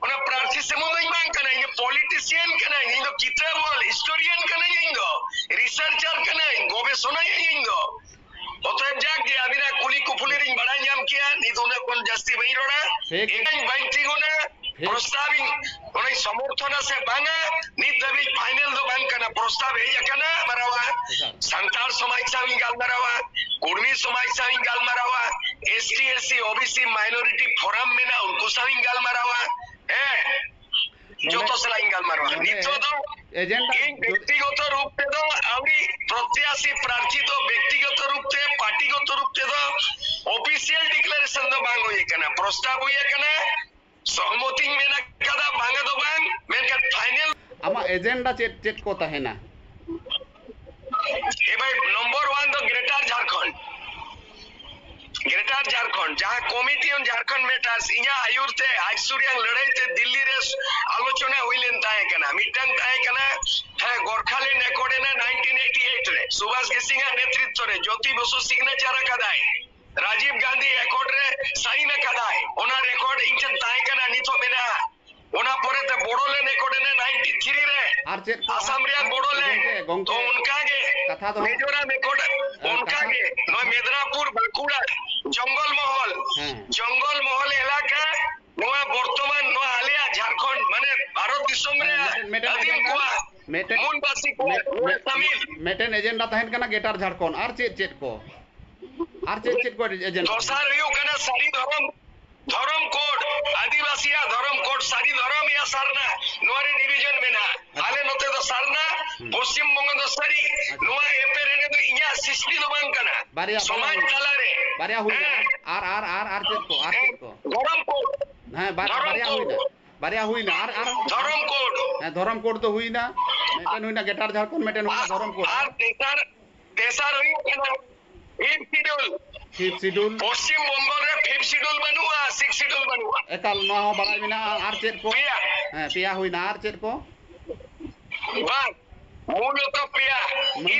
ᱚᱱᱟ ᱯᱨᱟᱨᱛᱷᱤ ᱥᱩᱢᱩᱝ ᱫᱚᱧ ᱵᱟᱝ ᱠᱟᱱᱟ, ᱤᱧ ᱫᱚ ᱯᱚᱞᱤᱴᱤᱥᱤᱭᱟᱱ ᱠᱟᱹᱱᱟᱹᱧ, ᱤᱧ ᱫᱚ ᱠᱤᱛᱟᱹᱵ ᱚᱞ ᱦᱤᱥᱴᱳᱨᱤᱭᱟᱱ ᱠᱟᱹᱱᱟᱹᱧ, ᱤᱧ ᱫᱚ ᱨᱤᱥᱟᱨᱪᱟᱨ ᱠᱟᱹᱱᱟᱹᱧ, ᱜᱚᱵᱮᱥᱚᱱᱟᱭᱟᱹᱧ ᱤᱧ ᱫᱚ᱾ ᱚᱛᱚᱮᱵ ᱡᱟᱠ ᱜᱮ ᱟᱹᱵᱤᱱᱟᱜ ᱠᱩᱞᱤ ᱠᱩᱯᱩᱞᱤ ᱨᱤᱧ ᱵᱟᱲᱟᱭ ᱧᱟᱢ ᱠᱮᱭᱟ, ᱱᱤᱛ ᱩᱱᱟᱹᱜ ᱠᱷᱚᱱ ᱡᱟᱹᱥᱛᱤ ᱵᱟᱹᱧ ᱨᱚᱲᱟ᱾ ᱴᱷᱤᱠ᱾ ᱤᱧ ᱵᱟᱹᱧ ᱛᱤᱸᱜᱩᱱᱟ᱾ ᱴᱷᱤᱠ᱾ ᱯᱨᱚᱥᱛᱟᱵ ᱤᱧ ᱚᱱᱟᱧ ᱥᱚᱢᱚᱨᱛᱷᱚᱱᱟ ᱥᱮ ᱵᱟᱝᱟ, ᱱᱤᱛ ᱫᱷᱟᱹᱵᱤᱡ ᱯᱷᱟᱭᱱᱮᱞ ᱫᱚ ᱵᱟᱝ ᱠᱟᱱᱟ᱾ ᱯᱨᱚᱥᱛᱟᱵ ᱦᱮᱡ ᱟᱠᱟᱱᱟ, ᱢᱟᱨᱟᱣᱟ᱾ ᱮᱠᱟᱞ᱾ ᱥᱟᱱᱛᱟᱲ ᱥᱚᱢᱟᱡᱽ ᱥᱟᱶ ᱤᱧ ᱜᱟᱞᱢᱟᱨᱟᱣᱟ, ᱠᱩᱲᱢᱤ ᱥᱚᱢᱟᱡᱽ ᱥᱟᱶ ᱤᱧ ᱜᱟᱞᱢᱟᱨᱟᱣᱟ, S T, S C, O B C minority forum ᱢᱮᱱᱟᱜᱼᱟ, ᱩᱱᱠᱩ ᱥᱟᱶ ᱤᱧ ᱜᱟᱞᱢᱟᱨᱟᱣᱟ᱾ ᱦᱮᱸ, ᱱᱚᱰᱮ, ᱡᱚᱛᱚ ᱥᱟᱞᱟᱜ ᱤᱧ ᱜᱟᱞᱢᱟᱨᱟᱣᱟ᱾ ᱱᱚᱰᱮ ᱱᱤᱛᱚᱜ ᱫᱚ agenda ᱤᱧ ᱡᱩᱫᱤ ᱵᱮᱠᱛᱤᱜᱚᱛᱚ ᱨᱩᱯ ᱛᱮᱫᱚ ᱟᱹᱣᱨᱤ ᱯᱨᱚᱛᱭᱟᱥᱤ ᱯᱨᱟᱨᱛᱷᱤ ᱫᱚ ᱵᱮᱠᱛᱤᱜᱚᱛᱚ ᱨᱩᱯ ᱛᱮ, ᱯᱟᱨᱴᱤᱜᱚᱛᱚ ᱨᱩᱯ ᱛᱮᱫᱚ ᱚᱯᱷᱤᱥᱤᱭᱟᱞ ᱰᱤᱠᱞᱟᱨᱮᱥᱚᱱ ᱫᱚ ᱵᱟᱝ ᱦᱩᱭ ᱟᱠᱟᱱᱟ, ᱯᱨᱚᱥᱛᱟᱵ ᱦᱩᱭ ᱟᱠᱟᱱᱟ, ᱥᱚᱦᱚᱢᱚᱛᱤᱧ ᱢᱮᱱ ᱟᱠᱟᱫᱟ, ᱵᱟᱝᱟ ᱫᱚ ᱵᱟᱝ, ᱢᱮᱱᱠᱷᱟᱱ ᱯᱷᱟᱭᱱᱮᱞ ᱟᱢᱟᱜ ᱮᱡᱮᱱᱰᱟ ᱪᱮᱫ ᱪᱮᱫ ᱠᱚ ᱛᱟᱦᱮᱱᱟ? ᱮ ᱵᱷᱟᱭ, ᱱᱚᱢᱵᱚᱨ ᱚᱣᱟᱱ ᱫᱚ ᱜᱨᱮᱴᱟᱨ ᱡᱷᱟᱲᱠᱷᱚᱸᱰ, ᱜᱨᱮᱴᱟᱨ ᱡᱷᱟᱲᱠᱷᱚᱸᱰ, ᱡᱟᱦᱟᱸ ᱠᱚᱢᱤᱴᱤ ᱚᱱ ᱡᱷᱟᱲᱠᱷᱚᱸᱰ ᱢᱮᱴᱟᱨᱥ, ᱤᱧᱟᱹᱜ ᱟᱹᱭᱩᱨ ᱛᱮ ᱟᱡᱽᱥᱩᱨᱤᱭᱟᱝ ᱞᱟᱹᱲᱦᱟᱹᱭ ᱛᱮ ᱫᱤᱞᱞᱤ ᱨᱮ ᱟᱞᱳᱪᱚᱱᱟ ᱦᱩᱭ ᱞᱮᱱ ᱛᱟᱦᱮᱸ ᱠᱟᱱᱟ, ᱢᱤᱫᱴᱟᱝ ᱛᱟᱦᱮᱸ ᱠᱟᱱᱟ, ᱦᱮᱸ, ᱜᱳᱨᱠᱷᱟᱞᱮᱱᱰ ᱮᱠᱚᱨᱰ ᱮᱱᱟ ᱱᱟᱭᱤᱱᱴᱤᱱ ᱮᱭᱤᱴᱤ ᱮᱭᱤᱴ ᱨᱮ ᱥᱩᱵᱷᱟᱥ ᱜᱮᱥᱤᱝ ᱟᱜ ᱱᱮᱛᱨᱤᱛᱵ ᱨᱮ, ᱡᱳᱛᱤ ᱵᱚᱥᱩ ᱥᱤᱜᱱᱮᱪᱟᱨ ᱟᱠᱟᱫᱟᱭ, ᱨᱟᱡᱤᱵᱽ ᱜᱟᱱᱫᱷᱤ ᱮᱠᱚᱨᱰ ᱨᱮ ᱟᱨ ᱪᱮᱫ ᱠᱚ? ᱟᱥᱟᱢ ᱨᱮᱭᱟᱜ ᱵᱚᱰᱳ ᱞᱮᱱᱰ᱾ ᱜᱚᱝᱠᱮ, ᱜᱚᱝᱠᱮ, ᱛᱚ ᱚᱱᱠᱟ ᱜᱮ ᱠᱟᱛᱷᱟ ᱫᱚ ᱦᱟᱸᱜ, ᱢᱮᱡᱳᱨᱟᱢ ᱮᱠᱚᱰ, ᱦᱮᱸ, ᱚᱱᱠᱟ ᱠᱟᱛᱷᱟ ᱜᱮ ᱱᱚᱣᱟ ᱢᱮᱫᱽᱱᱟᱯᱩᱨ, ᱵᱟᱸᱠᱩᱲᱟ, ᱡᱚᱝᱜᱚᱞ ᱢᱚᱦᱚᱞ, ᱦᱮᱸ᱾ ᱡᱚᱝᱜᱚᱞ ᱢᱚᱦᱚᱞ ᱮᱞᱟᱠᱟ, ᱱᱚᱣᱟ ᱵᱚᱨᱛᱚᱢᱟᱱ ᱱᱚᱣᱟ ᱟᱞᱮᱭᱟᱜ ᱡᱷᱟᱲᱠᱷᱚᱸᱰ, ᱢᱟᱱᱮ ᱵᱷᱟᱨᱚᱛ ᱫᱤᱥᱚᱢ ᱦᱮᱸ, ᱨᱮᱭᱟᱜ ᱢᱤᱫᱴᱮᱱ, ᱢᱤᱫᱴᱮᱱ ᱟᱹᱫᱤᱢ agenda, ᱠᱚᱣᱟᱜ ᱢᱤᱫᱴᱮᱱ, ᱢᱩᱞᱵᱟᱥᱤ ᱠᱚ ᱢᱤᱫ-, ᱱᱚᱣᱟ ᱢᱤᱫ-, ᱥᱟᱢᱤᱞ᱾ ᱢᱤᱫᱴᱮᱱ agenda ᱛᱟᱦᱮᱱ ᱠᱟᱱᱟ ᱜᱮᱴᱟᱨ ᱡᱷᱟᱲᱠᱷᱚᱸᱰ, ᱟᱨ ᱪᱮᱫ ᱪᱮᱫ ᱠᱚ? ᱟᱨ ᱪᱮᱫ ᱪᱮᱫ ᱠᱚ agenda? ᱫᱚᱥᱟᱨ ᱦᱩᱭᱩᱜ ᱠᱟᱱᱟ ᱥᱟᱹᱨᱤ ᱫᱷᱚᱨᱚᱢ, ᱫᱷᱚᱨᱚᱢ ᱠᱳᱰ, ᱟᱹᱫᱤᱵᱟᱹᱥᱤᱭᱟᱜ ᱫᱷᱚᱨᱚᱢ ᱠᱳᱰ, ᱥᱟᱹᱨᱤ ᱫᱷᱚᱨᱚᱢ ᱭᱟ ᱥᱟᱨᱱᱟ, ᱱᱚᱣᱟ ᱨᱮ ᱰᱤᱵᱷᱤᱡᱚᱱ ᱢᱮᱱᱟᱜᱼᱟ᱾ ᱟᱪᱪᱷᱟ᱾ ᱟᱞᱮ ᱱᱚᱛᱮ ᱫᱚ ᱥᱟᱨᱱᱟ, ᱦᱩᱸ᱾ ᱯᱚᱥᱪᱤᱢ ᱵᱚᱝᱜᱚ ᱫᱚ ᱥᱟᱹᱨᱤ᱾ ᱟᱪᱪᱷᱟ᱾ ᱱᱚᱣᱟ ᱮᱯᱮᱨᱦᱮᱸᱰᱮ ᱫᱚ ᱤᱧᱟᱹᱜ ᱥᱨᱤᱥᱴᱤ ᱫᱚ ᱵᱟᱝ ᱠᱟᱱᱟ᱾ ᱵᱟᱨᱭᱟ, ᱵᱟᱨᱭᱟ ᱥᱚᱢᱟᱡᱽ ᱦᱩᱭᱱᱟ᱾ ᱛᱟᱞᱟᱨᱮ᱾ ᱵᱟᱨᱭᱟ ᱦᱩᱭᱱᱟ᱾ ᱦᱮᱸ᱾ ᱟᱨ, ᱟᱨ, ᱟᱨ, ᱟᱨ ᱪᱮᱫ ᱠᱚ? ᱟᱨ ᱪᱮᱫ ᱠᱚ? ᱫᱷᱚᱨᱚᱢ ᱠᱳᱰ᱾ ᱦᱮᱸ, ᱵᱟᱨ-, ᱫᱷᱚᱨᱚᱢ ᱵᱟᱨᱭᱟ ᱠᱳᱰ᱾ ᱦᱩᱭᱱᱟ᱾ ᱵᱟᱨᱭᱟ ᱦᱩᱭᱱᱟ᱾ ᱟᱨ, ᱟᱨ, ᱫᱷᱚᱨᱚᱢ ᱠᱳᱰ᱾ ᱦᱮᱸ, ᱫᱷᱚᱨᱚᱢ ᱠᱳᱰ ᱫᱚ ᱦᱩᱭᱱᱟ᱾ ᱢᱤᱫᱴᱮᱱ ᱦᱩᱭᱱᱟ ᱜᱮᱴᱟᱨ ᱡᱷᱟᱲᱠᱷᱚᱸᱰ, ᱢᱤᱫᱴᱮᱱ ᱦᱩᱭᱱᱟ ᱫᱷᱚᱨᱚᱢ ᱠᱳᱰ᱾ ᱟᱨ ᱛᱮᱥᱟᱨ, ᱛᱮᱥᱟᱨ ᱦᱩᱭᱩᱜ ᱠᱟᱱᱟ fifth schedule. Fifth schedule. Paschim Banga ᱨᱮ ᱯᱷᱤᱯᱛᱷ ᱥᱤᱰᱩᱞ ᱵᱟᱹᱱᱩᱜᱼᱟ, ᱥᱤᱠᱥ ᱥᱤᱰᱩᱞ ᱵᱟᱹᱱᱩᱜᱼᱟ᱾ ᱮᱠᱟᱞ, ᱱᱚᱣᱟ ᱦᱚᱸ ᱵᱟᱲᱟᱭ ᱢᱮᱱᱟᱜᱼᱟ᱾ ᱟᱨ ᱪᱮᱫ ᱠᱚ? ᱯᱮᱭᱟ᱾ ᱦᱮᱸ, ᱯᱮᱭᱟ ᱦᱩᱭᱱᱟ᱾ ᱟᱨ ᱪᱮᱫ ᱠᱚ? ᱵᱟᱝ, ᱢᱩᱞᱚᱛᱚ ᱯᱮᱭᱟ᱾ ᱢᱩᱞᱚᱛᱚ